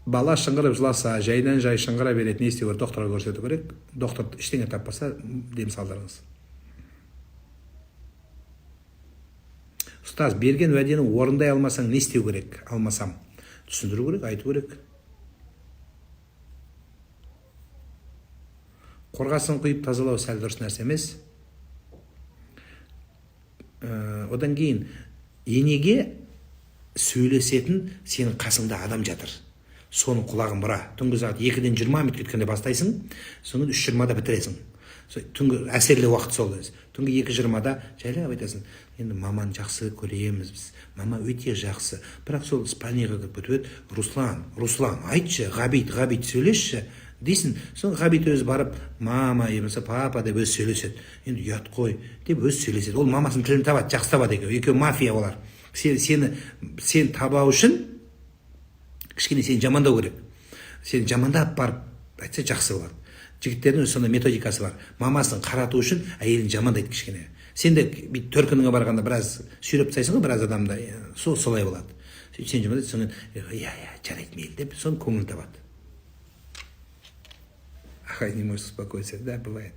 Speaker 1: Бала шыңғырып жыласа, жайдан жай шыңғыра береді, не істеу керек? Докторға көрсету керек. Доктор ештеңе таппаса, дем салдырыңыз. Ұстаз, берген уәдені орындай алмасаң, не істеу керек? Алмасам, түсіндіру керек, айту керек. Қорғасын құйып тазалау сәл дұрыс нәрсе емес. Одан кейін енеге сөйлесетін сенің қасыңда адам жатыр. Соның құлағын бұра. Түнгі сағат 2-ден 20 минут кеткенде бастайсың, содан 3:20-да бітіресің. Сол түнгі әсерлі уақыт сол өзі. Түнгі 2:20-да жайлап айтасың. Енді маманы жақсы көреміз біз. Мама өте жақсы. Бірақ сол спальныйға кіріп кетіп еді. Руслан, Руслан, айтшы, Ғабит, Ғабит сөйлесші дейсің. Соң Ғабит өзі барып, мама, болмаса папа деп өзі сөйлеседі. Енді ұят қой деп өзі сөйлеседі. Ол мамасының тілін табады, жақсы табады екеуі. Екеуі мафия олар. Сен табау үшін кішкене сені жамандау керек. Сені жамандап барып айтса жақсы болады. Жігіттердің өзі сондай методикасы бар. Мамасын қарату үшін әйелін жамандайды кішкене. Сен де бүйтіп төркініңе барғанда біраз сүйреп тастайсың ғой біраз адамды. Сол солай болады. Сөйтіп сен жамандайды, содан иә, иә, жарайды, мейлі деп соның көңілін табады. Ағай не может успокоиться, да, бывает.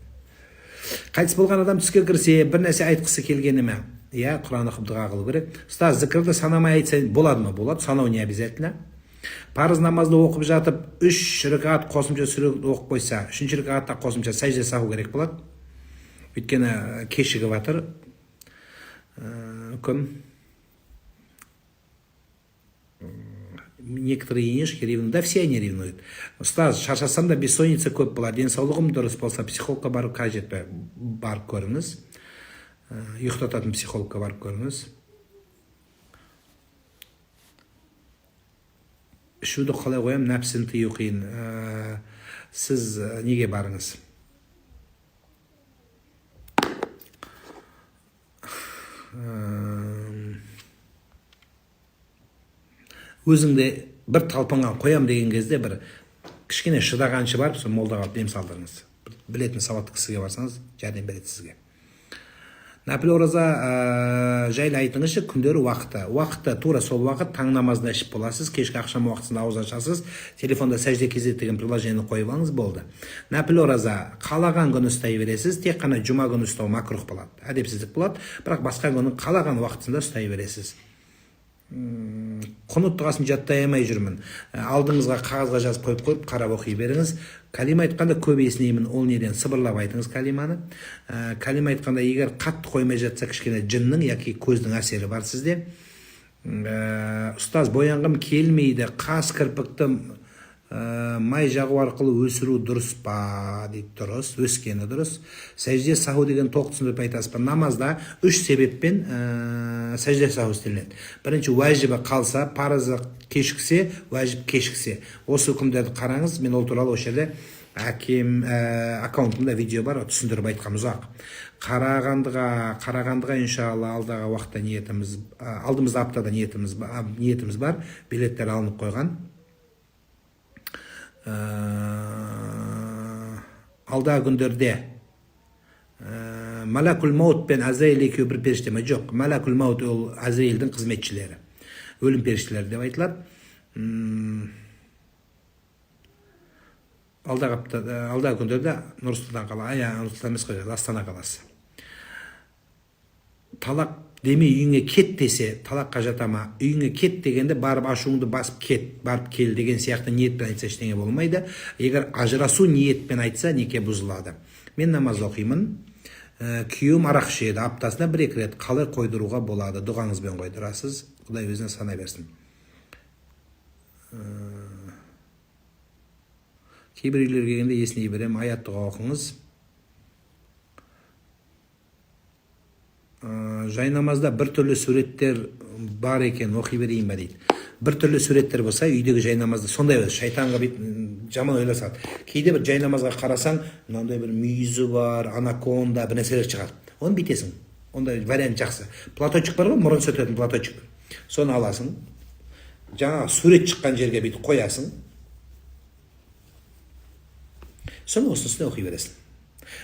Speaker 1: Қайтыс болған адам түске кірсе, бір нәрсе айтқысы келгені ме? Иә, Құран оқып дұға қылу керек. Ұстаз, зікірді санамай айтса болады ма? Болады, санау не обязательно. Парыз намазды оқып жатып, 3 ракат қосымша сүре оқып қойса, 3-ші ракатта қосымша сәжде салу керек болады. Өйткені кешігіп жатыр. Үкім. Некоторые енешки ревнуют. Да, все они ревнуют. Ұстаз, шаршасам да бессонница көп болады. Денсаулығым дұрыс болса, психологқа бару қажет пе? Барып көріңіз. Ұйықтататын психологқа барып көріңіз. Ішуді қалай қоямын, нәпсіні тыю қиын. Сіз неге барыңыз? Өзіңде бір талпынған қоям деген кезде бір кішкене шыдағаншы барып, сол молдаға дем салдырыңыз. Бір білетін сауатты кісіге барсаңыз, жәрдем береді сізге. Нәпіл ораза жайлы айтыңызшы, күндері, уақыты. Уақыты тура сол уақыт, таң намазында ішіп боласыз, кешкі ақшам уақытысында ауыз ашасыз, телефонда сәжде кезет деген приложениені қойып алыңыз, болды. Нәпіл ораза қалаған күні ұстай бересіз, тек қана жұма күні ұстау макрух болады, әдепсіздік болады, бірақ басқа күні қалаған уақытысында ұстай бересіз. Құнут дұғасын жаттай алмай жүрмін. Алдыңызға қағазға жазып қойып қойып қарап оқи беріңіз. Кәлима айтқанда көп есінеймін, ол неден? Сыбырлап айтыңыз кәлиманы. Кәлима айтқанда егер қатты қоймай жатса, кішкене жынның яки көздің әсері бар сізде. Ұстаз, боянғым келмейді, қас кірпікті май жағу арқылы өсіру дұрыс па дейді. Дұрыс, өскені дұрыс. Сәжде саху деген толық түсіндіріп айтасыз ба? Намазда 3 себеппен сәжде саху істелінеді. Бірінші, уәжібі қалса, парызы кешіксе, уәжіп кешіксе. Осы үкімдерді қараңыз, мен ол туралы осы жерде әкем аккаунтымда видео бар, түсіндіріп айтқам ұзақ. Қарағандыға иншалла алдағы уақытта ниетіміз, алдымызда аптада ниетіміз бар, билеттер алынып қойған. Алдағы күндерде Малакул Маут пен Азраил екеуі бір періште ме? Жоқ, Малакул Маут ол Азраилдің қызметшілері, өлім періштелері деп айтылады. Алдағы аптада, алдағы күндерде Нұр Сұлтан қала, Нұр Сұлтан емес қой, Астана қаласы. Талақ демей үйіңе кет десе, талаққа жата ма? Үйіңе кет дегенде барып ашуыңды басып кет, барып кел деген сияқты ниетпен айтса, ештеңе болмайды. Егер ажырасу ниетпен айтса, неке бұзылады. Мен намаз оқимын, күйеуім арақ ішеді аптасына бір екі рет, қалай қойдыруға болады? Дұғаңызбен қойдырасыз, Құдай өзіне санай берсін. Кейбір үйлерге келгенде есіней беремін. Аят дұға оқыңыз. Жайнамазда бір түрлі суреттер бар екен, оқи берейін ба дейді. Бір түрлі суреттер болса, үйдегі жайнамазда сондай өзі шайтанға бүйтіп жаман ойлар салады. Кейде бір жайнамазға қарасаң, мынандай бір мүйізі бар, анаконда, бір нәрселер шығады. Оны бүйтесің. Ондай вариант жақсы. Платочек бар ғой, мұрын сүртетін платочек. Соны аласың. Жаңа сурет шыққан жерге бүйтіп қоясың. Соны осының үстіне оқи бересің.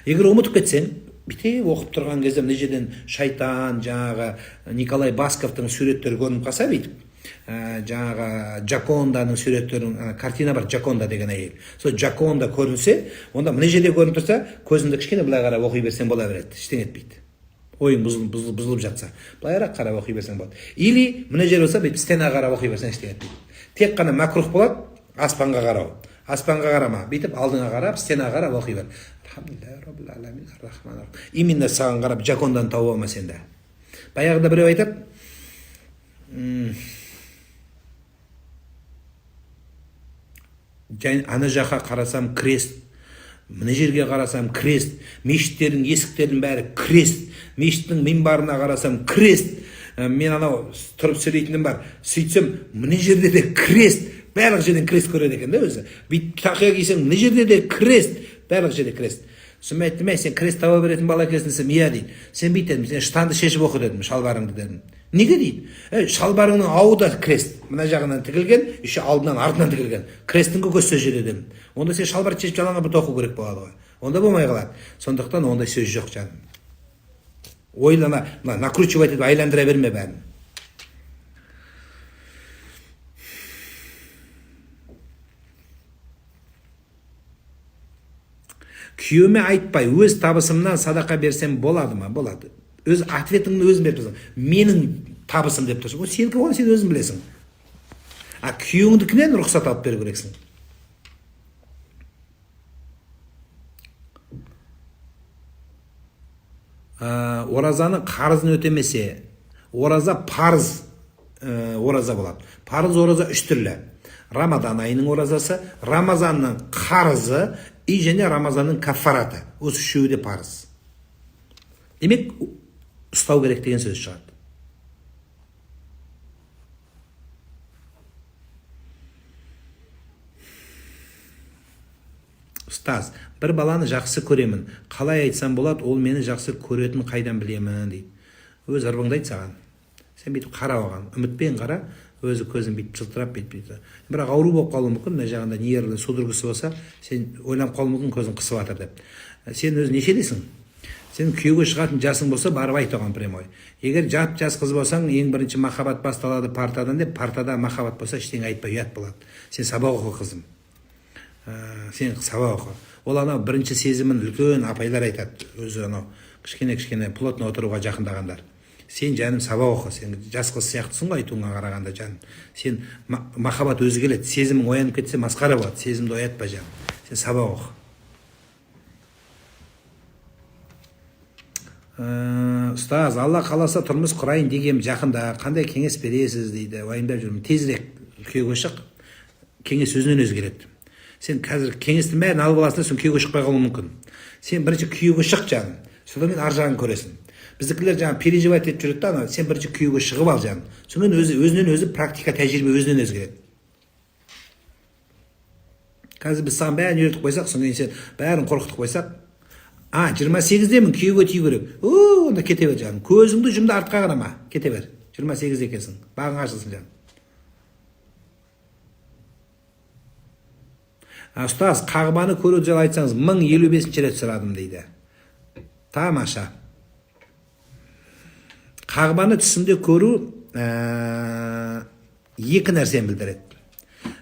Speaker 1: Егер ұмытып кетсең, бүйтіп оқып тұрған кезде мына жерден шайтан, жаңағы Николай Басковтың суреттері көрініп қалса, бүйтіп, жаңағы Джаконданың суреттерін, картина бар, Джаконда деген әйел. Сол Джаконда көрінсе, онда мына жерде көрініп тұрса, көзіңді кішкене былай қарап оқи берсең бола береді, ештеңе етпейді. Ойың бұзылып жатса, былайырақ қарап оқи берсең болады. Или мына жер болса, бүйтіп стенаға қарап оқи берсең, ештеңе етпейді. Тек қана макрух болады аспанға қарау. Аспанға қарама, бүйтіп алдыңа қарап, стенаға қарап оқи бер. Именно саған қарап Джаконданы тауып алма сен де. Баяғыда біреу айтады, ана жаққа қарасам крест, мына жерге қарасам крест, мешіттердің есіктерінің бәрі крест, мешіттің минбарына қарасам крест, мен анау тұрып сөйлейтінім бар, сөйтсем мына жерде де крест, барлық жерден крест көреді екен да өзі. Бүйтіп тақия кисең, мына жерде де крест, барлық жерде крест. Сосын мен айттым, сен крест таба беретін бала екенсің десем, иә дейді. Сен бүйт дедім, сен штанды шешіп оқы дедім, шалбарыңды дедім. Неге дейді? Шалбарыңның ауы да крест, мына жағынан тігілген, еще алдынан артынан тігілген. Кресттің көкесі сол жерде дедім. Онда сен шалбарды шешіп жалаңға бұт оқу керек болады ғой. Онда болмай қалады. Сондықтан ондай сөз жоқ, жаным. Ойлана, мына накручивать етіп айландыра берме бәрін. Күйеуіме айтпай, өз табысымнан садақа берсем болады ма? Болады. Өз ответіңді өзің беріп тұрсың. Менің табысым деп тұрсың. Ол сенікі, оны сен өзің білесің. А күйеуіңдікінен рұқсат алып беру керексің. Оразаның қарызын өтемесе, ораза парыз, ораза болады. Парыз ораза үш түрлі. Рамадан айының оразасы, Рамазанның қарызы и және Рамазанның кафараты. Осы үшеуі де парыз. Демек, ұстау керек деген сөз шығады. Ұстаз, бір баланы жақсы көремін. Қалай айтсам болады, ол мені жақсы көретін қайдан білемін дейді. Өз ырбыңды айт саған. Сен бүйтіп қара оған, үмітпен қара, өзі көзін бүйтіп жылтырап бүйтіп бүйтіп. Бірақ ауру болып қалуы мүмкін, мына жағында нерві судорогасы болса, сен ойланып қалуы мүмкін, көзін қысып жатыр деп. Сен өзі нешедесің? Сен күйеуге шығатын жасың болса, барып айт оған прямой. Егер жап жас қыз болсаң, ең бірінші махаббат басталады партадан деп, партада махаббат болса, ештеңе айтпай, ұят болады. Сен сабақ оқы, қызым. Сен сабақ оқы. Ол анау бірінші сезімін үлкен апайлар айтады. Өзі анау кішкене-кішкене плотно отыруға жақындағандар. Сен жаным сабақ оқы, сен жас қыз сияқтысың ғой айтуыңа қарағанда жаным. Сен махаббат өзі келеді, сезімің оянып кетсе масқара болады, сезімді оятпа жаным. Сен сабақ оқы. Ұстаз, Алла қаласа тұрмыс құрайын дегем жақында, қандай кеңес бересіз дейді, уайымдап жүрмін. Тезірек күйеуге шық, кеңес өзінен өзі келеді. Сен қазір кеңестің бәрін алып аласың да, сосын күйеуге шықпай қалуың мүмкін. Сен бірінші күйеуге шық жаным, содан кейін ар жағын көресің. Біздікілер жаңа переживать етіп жүреді да, ана, сен бірінші күйеуге шығып ал жаным. Содан өзінен өзі практика, тәжірибе өзінен өзі келеді. Қазір біз саған бәрін үйретіп қойсақ, содан кейін сен бәрін қорқытып қойсақ, 28-демін, күйеуге тию керек. О, онда кете бер жаным. Көзіңді жұмды, артқа қарама, кете бер. 28 екенсің, бағың ашылсын жаным. Ұстаз, қағбаны көру жайлы айтсаңыз, 1055 рет сұрадым дейді. Тамаша. Қағбаны түсімде көру екі нәрсені білдіреді.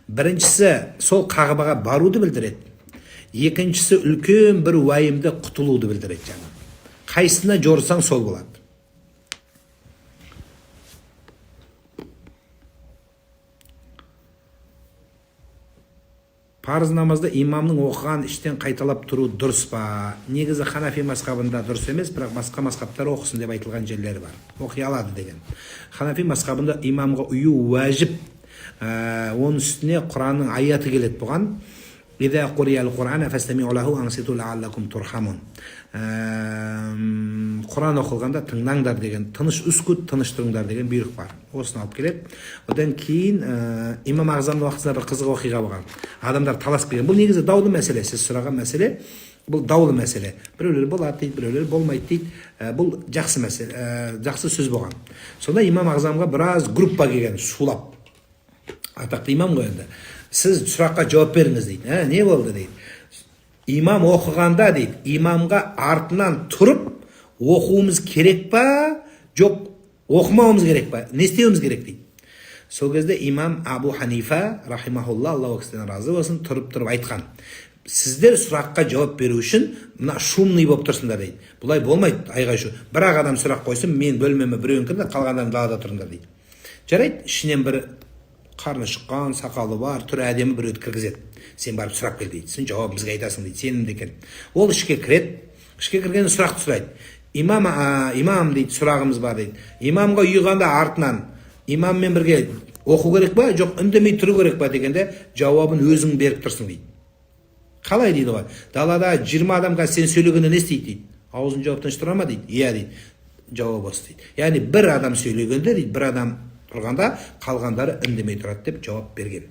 Speaker 1: Біріншісі сол қағбаға баруды білдіреді. Екіншісі үлкен бір уайымды құтылуды білдіреді жаным. Қайсысына жорысаң сол болады. Парыз намазда имамның оқыған іштен қайталап тұру дұрыс па? Негізі ханафи мазхабында дұрыс емес, бірақ басқа мазхабтар оқысын деп айтылған жерлері бар. Оқи алады деген. Ханафи мазхабында имамға ұю уәжіп. Оның үстіне Құранның аяты келеді бұған. Құран оқылғанда тыңдаңдар деген, тыныш үскүт, тыныш тұрыңдар деген бұйрық бар. Осыны алып келеді. Одан кейін имам Ағзамның уақытысында бір қызық оқиға болған. Адамдар таласып келген. Бұл негізі даулы мәселе, сіз сұраған мәселе. Бұл даулы мәселе. Біреулер болады дейді, біреулер болмайды дейді. Бұл жақсы мәселе, жақсы сөз болған. Сонда имам Ағзамға біраз группа келген, шулап. Атақты имам ғой енді. Сіз сұраққа жауап беріңіз дейді. Ә, не болды дейді. Имам оқығанда дейді, имамға артынан тұрып оқуымыз керек па, жоқ оқымауымыз керек па, не істеуіміз керек дейді. Сол кезде имам Абу Ханифа рахимахулла, Алла ол кісіден разы болсын, тұрып айтқан. Сіздер сұраққа жауап беру үшін мына шумный болып тұрсыңдар дейді. Бұлай болмайды, айғай шу. Бір-ақ адам сұрақ қойсын, мен бөлмеме біреуін кірді, қалғандарын далада тұрыңдар дейді. Жарайды, ішінен бір қарны шыққан, сақалы бар, түрі әдемі біреуді кіргізеді. Сен барып сұрап кел дейді. Сен жауабын бізге айтасың дейді, сенімді екен. Ол ішке кіреді. Ішке кіргенде сұрақты сұрайды. Имам, имам дейді, сұрағымыз бар дейді. Имамға ұйығанда артынан имаммен бірге оқу керек па, жоқ үндемей тұру керек па дегенде жауабын өзің беріп тұрсың дейді. Қалай дейді ғой? Далада 20 адам қазір сен сөйлегенде не істейді дейді. Аузын жауып тыныш тұра ма дейді. Иә дейді. Жауап осы дейді. Яғни бір адам сөйлегенде дейді, бір адам тұрғанда қалғандары үндемей тұрады деп жауап берген.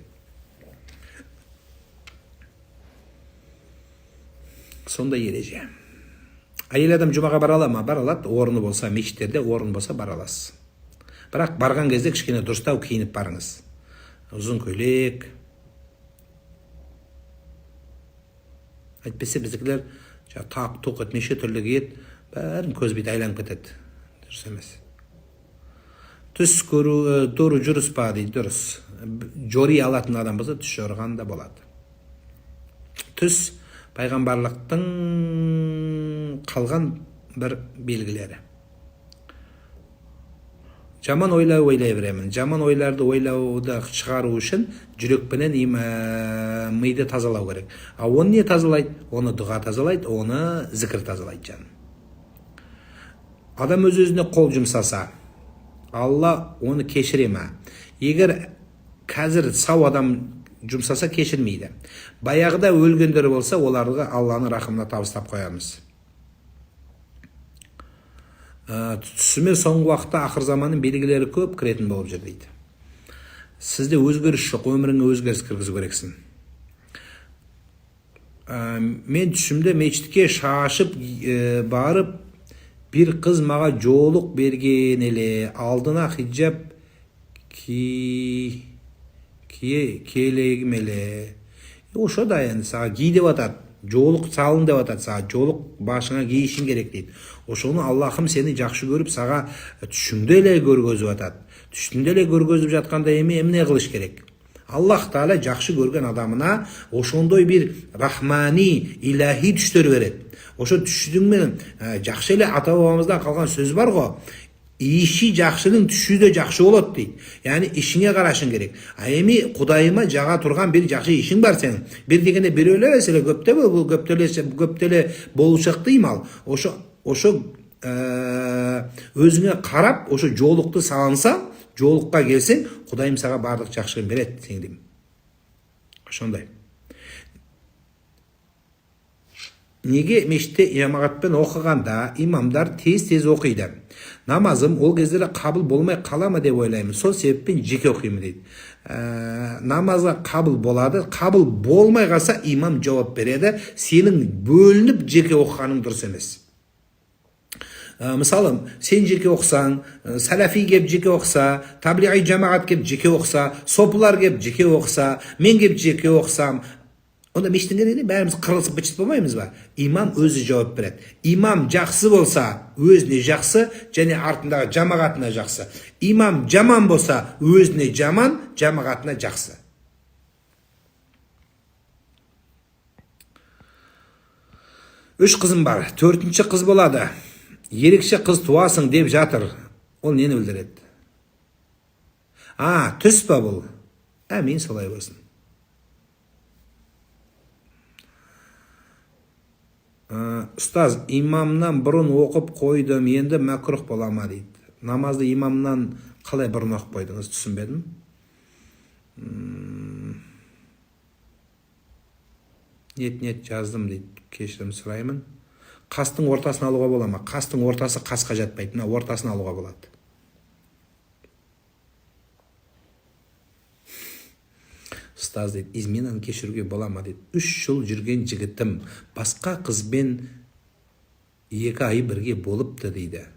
Speaker 1: Сондай ереже. Әйел адам жұмаға бара ала ма? Бара алады. Орны болса, мешіттерде орын болса бара аласыз. Бірақ барған кезде кішкене дұрыстау киініп барыңыз. Ұзын көйлек. Әйтпесе біздікілер тақ туқ ет неше түрлі киеді, бәрін көз бет айланып кетеді. Дұрыс емес. Түс көру дұрыс жүріс па дейді, дұрыс. Жори алатын адам болса түс жорыған да болады. Түс пайғамбарлықтың қалған бір белгілері. Жаман ойлау ойлай беремін. Жаман ойларды ойлауды шығару үшін жүрекпенен миды тазалау керек. А оны не тазалайды? Оны дұға тазалайды, оны зікір тазалайды жаным. Адам өз-өзіне қол жұмсаса, Алла оны кешіре ме? Егер қазір сау адам жұмсаса кешірмейді. Баяғыда өлгендер болса, оларға Алланың рахымына табыстап қоямыз. Түсіме соңғы уақытта ақыр заманның белгілері көп кіретін болып жүр дейді. Сізде өзгеріс жоқ, өміріңе өзгеріс кіргізу керексің. Мен түсімде мешітке шашып барып, бір қыз маға жолық берген еле, алдына хиджаб келегім еле. Ошо да енді саған ки деп атады, жолық салын деп атады, саған жолық башыңа кийишиң керек дейді. Ошону Аллахым сени жакшы көрүп, сага түшүңдө эле көргөзүп атат. Түшүндө эле көргөзүп жатканда эми эмне кылыш керек? Аллах Таала жакшы көргөн адамына ошондой бир рахмани, илахи түштөр берет. Ошо түшүнүң менен жакшы эле ата бабамыздан калган сөз бар го. Иши жакшынын түшү да жакшы болот дейт. Яғни ишиңе карашың керек. А эми Кудайыма жага турган бир жакшы ишиң бар сенин. Бир дегенде бирөө эле эмес эле көп да, бул көп деле, көп деле болушак дейм ал. Ошо өзүңө карап, ошо жолукту салынса, жолукка келсең, Кудайым сага баардык жакшылыгын берет, сиңдим. Ошондой. Неге мешітте жамағатпен оқығанда имамдар тез-тез оқиды? Намазым ол кездері қабыл болмай қала ма деп ойлаймын. Сол себеппен жеке оқимын дейді. Намазға қабыл болады. Қабыл болмай қалса имам жауап береді. Сенің бөлініп жеке оқығаның дұрыс емес. Мысалы, сен жеке оқысаң, сәләфи кеп жеке оқыса, таблиғи жамағат кеп жеке оқыса, сопылар кеп жеке оқыса, мен кеп жеке оқысам, онда мешіттің керегі не? Бәріміз қырылысып быт-шыт болмаймыз ба? Имам өзі жауап береді. Имам жақсы болса, өзіне жақсы, және артындағы жамағатына жақсы. Имам жаман болса, өзіне жаман, жамағатына жақсы. Үш қызым бар, төртінші қыз болады. Ерекше қыз туасың деп жатыр. Ол нені білдіреді? А, түс па бұл? Әмин, солай болсын. Ұстаз, имамнан бұрын оқып қойдым, енді мәкрух бола ма дейді. Намазды имамнан қалай бұрын оқып қойдыңыз, түсінбедім. Нет, жаздым дейді, кешірім сұраймын. Қастың ортасын алуға бола ма? Қастың ортасы қасқа жатпайды, мына ортасын алуға болады. Ұстаз дейді, изменаны кешіруге бола ма дейді. 3 жыл жүрген жігітім басқа қызбен 2 ай бірге болыпты дейді.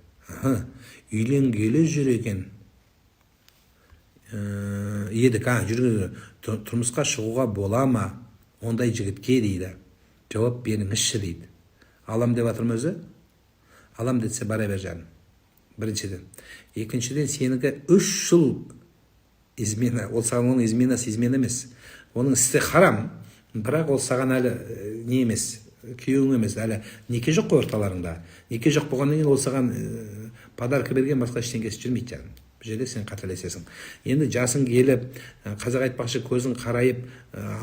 Speaker 1: Үйленгелі жүр екен. Едік, жүрген, тұрмысқа шығуға бола ма ондай жігітке дейді. Жауап беріңізші дейді. Алам деп жатыр ма өзі? Алам десе бара бер жаным. Біріншіден. Екіншіден, сенікі 3 жыл измена, ол саған оның изменасы измена емес. Оның ісі харам, бірақ ол саған әлі не емес, күйеуің емес, әлі неке жоқ қой орталарыңда. Неке жоқ болғаннан кейін ол саған подарка берген басқа ештеңкесі жүрмейді жаным. Бұл жерде сен қателесесің. Енді жасың келіп, қазақ айтпақшы, көзің қарайып,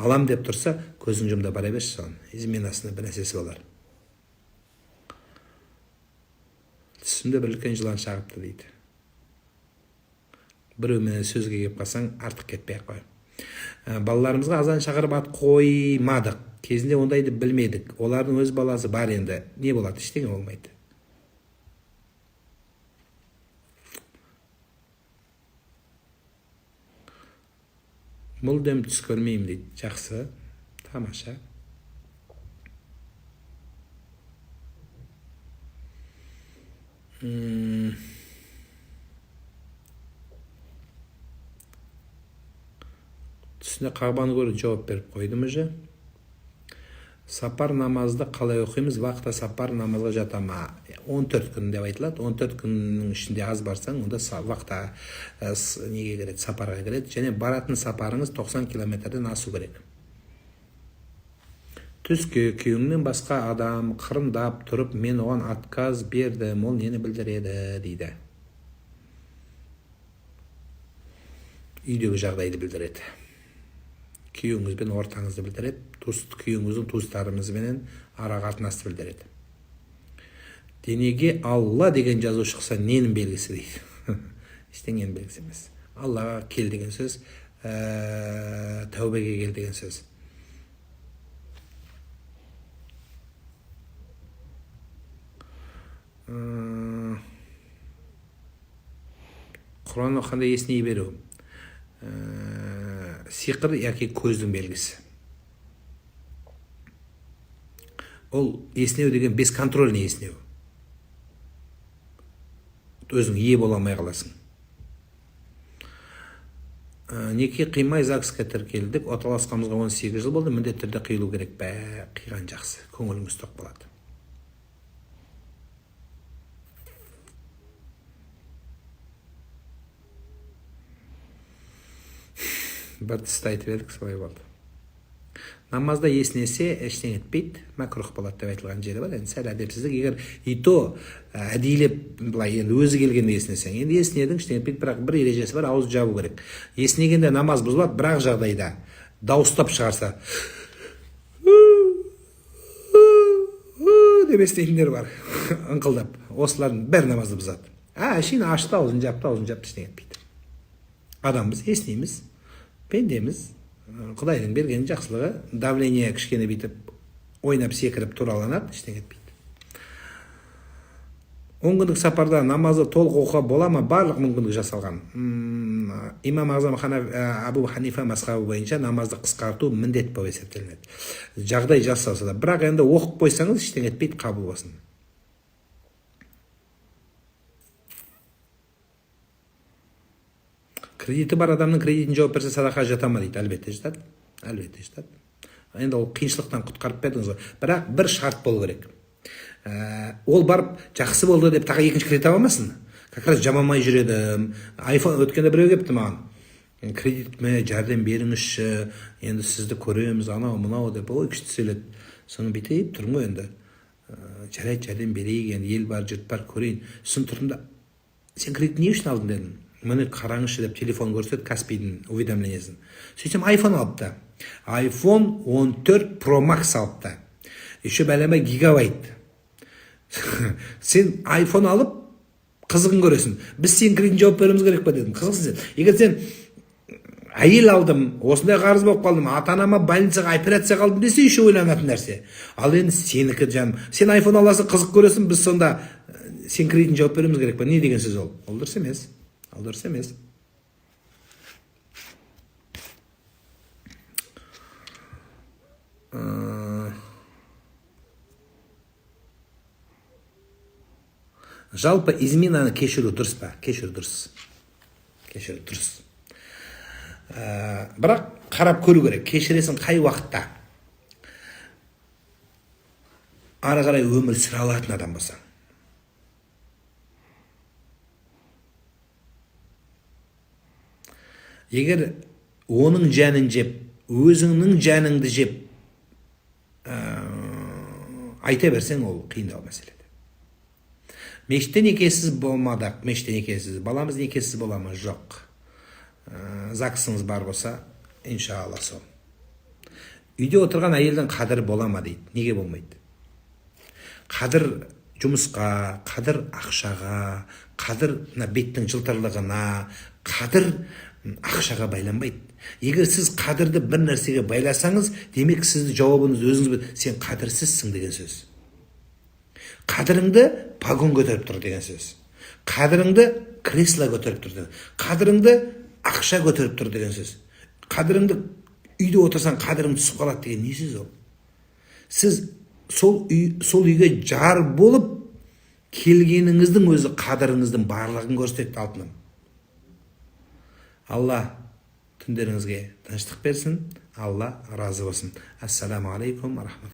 Speaker 1: алам деп тұрса, көзің жұмда бара берші соған. Изменасына бір нәрсесі болар. Түсімде бір үлкен жылан шағыпты дейді. Біреуменен сөзге келіп қалсаң, артық кетпей ақ қой. Балаларымызға азан шақырып ат қоймадық. Кезінде ондайды білмедік. Олардың өз баласы бар енді. Не болады? Ештеңе болмайды. Мүлдем түс көрмеймін дейді. Жақсы, тамаша. Түсіне Қағбаны көріп жауап беріп қойдым уже. Сапар намазды қалай оқимыз? Вақта сапар намазға жата ма? 14 күн деп айтылады. 14 күннің ішінде аз барсаң, онда вақта неге кіреді? Сапарға кіреді. Және баратын сапарыңыз 90 километрден асу керек. Түске күйеуіңнен басқа адам қырындап тұрып, мен оған отказ бердім, ол нені білдіреді дейді. Үйдегі жағдайды білдіреді. Күйеуіңізбен ортаңызды білдіреді, күйеуіңіздің туыстарыңызбенен ара қатынасты білдіреді. Денеге Алла деген жазу шықса ненің белгісі дейді. Ештеңенің белгісі емес. Аллаға кел деген сөз, тәубеге кел деген сөз. Құран оқығанда есіне беру. Сиқыр яки көздің белгісі. Ол есінеу деген бесконтрольный есінеу. Өзің ие бола алмай қаласың. Неке қимай ЗАГСқа тіркелдік. Оталасқанымызға 18 жыл болды. Міндетті түрде қиылу керек пе? Қиған жақсы. Көңіліңіз тоқ болады. Бір тісті айтып едік, солай болды. Намазда есінесе ештеңе етпейді, мәкрух болады деп айтылған жері бар. Енді сәл әдепсіздік, егер и то әдейілеп былай енді өзі келгенде есінесең, енді есінедің, ештеңе етпейді, бірақ бір ережесі бар, ауыз жабу керек. Есінегенде намаз бұзылады, бірақ жағдайда дауыстап шығарса деп еститіндер бар, ыңқылдап. Осылардың бәрі намазды бұзады. Әшейін ашты, аузын жапты, аузын жапты, ештеңе етпейді. Адамбыз, есінейміз, пендеміз. Құдайдың берген жақсылығы, давление кішкене бүйтіп ойнап секіріп тураланады, ештеңе етпейді. 10 күндік сапарда намазды толық оқуға бола ма? Барлық мүмкіндік жасалған. Имам Ағзам Абу Ханифа мазхабы бойынша намазды қысқарту міндет болып есептелінеді. Жағдай жасалса да, бірақ енді оқып қойсаңыз ештеңе етпейді, қабыл болсын. Кредиті бар адамның кредитін жауап берсе садақа жата ма дейді. Әлбетте жатады. Әлбетте жатады. Енді ол қиыншылықтан құтқарып бердіңіз ғой. Бірақ бір шарт болу керек. Ол барып жақсы болды деп тағы екінші кредит ала алмасын. Как раз жамамай жүр едім. Айфон өткенде біреу келіпті маған. Кредит ме, жәрдем беріңізші, енді сізді көреміз, анау мынау деп, ой күшті сөйледі. Соны бүйтіп тұрмын ғой енді. Жарайды, жәрдем берейік, енді ел бар, жұрт бар, көрейін. Сосын тұрдым да, сен кредит не үшін алдың дедім. Міне қараңызшы деп телефон көрсетеді, Каспийдің уведомлениесін. Сөйтсем айфон алыпты. Айфон 14 Pro Max алыпты. Еще бәлеме гигабайт. Сен айфон алып қызығын көресің, біз сенің кредитін жауап беруіміз керек па дедім. Қызықсың сен. Егер сен әйел алдым, осындай қарыз болып қалдым, ата анама больницаға операция қалдым десе, еще ойланатын нәрсе. Ал енді сенікі, жаным, сен айфон аласың, қызық көресің, біз сонда сен кредитін жауап беруіміз керек па? Не деген сөз ол? Ол дұрыс емес, ол дұрыс емес. Жалпы изменаны кешіру дұрыс па? Кешіру дұрыс, кешіру дұрыс. Бірақ қарап көру керек, кешіресің қай уақытта, ары қарай өмір сүре алатын адам болсаң. Егер оның жанын жеп, өзіңнің жаныңды жеп, айта берсең, ол қиындау мәселе. Мешітте некесіз болмадық, мешітте некесіз, баламыз некесіз бола ма? Жоқ. ЗАГСыңыз бар болса, иншалла сол. Үйде отырған әйелдің қадірі бола ма дейді. Неге болмайды? Қадір жұмысқа, қадір ақшаға, қадір мына беттің жылтырлығына, қадір ақшаға байланбайды. Егер сіз қадірді бір нәрсеге байласаңыз, демек сізді жауабыңыз өзіңіз, сен қадірсізсің деген сөз. Қадіріңді погон көтеріп тұр деген сөз. Қадіріңді кресло көтеріп тұр деген. Қадіріңді ақша көтеріп тұр деген сөз. Қадіріңді үйде отырсаң қадірің түсіп қалады деген не сөз ол? Сіз сол үйге жар болып келгеніңіздің өзі қадіріңіздің барлығын көрсетеді, алтыным. Алла түндеріңізге тыныштық берсін, Алла разы болсын. Ассаламу алейкум.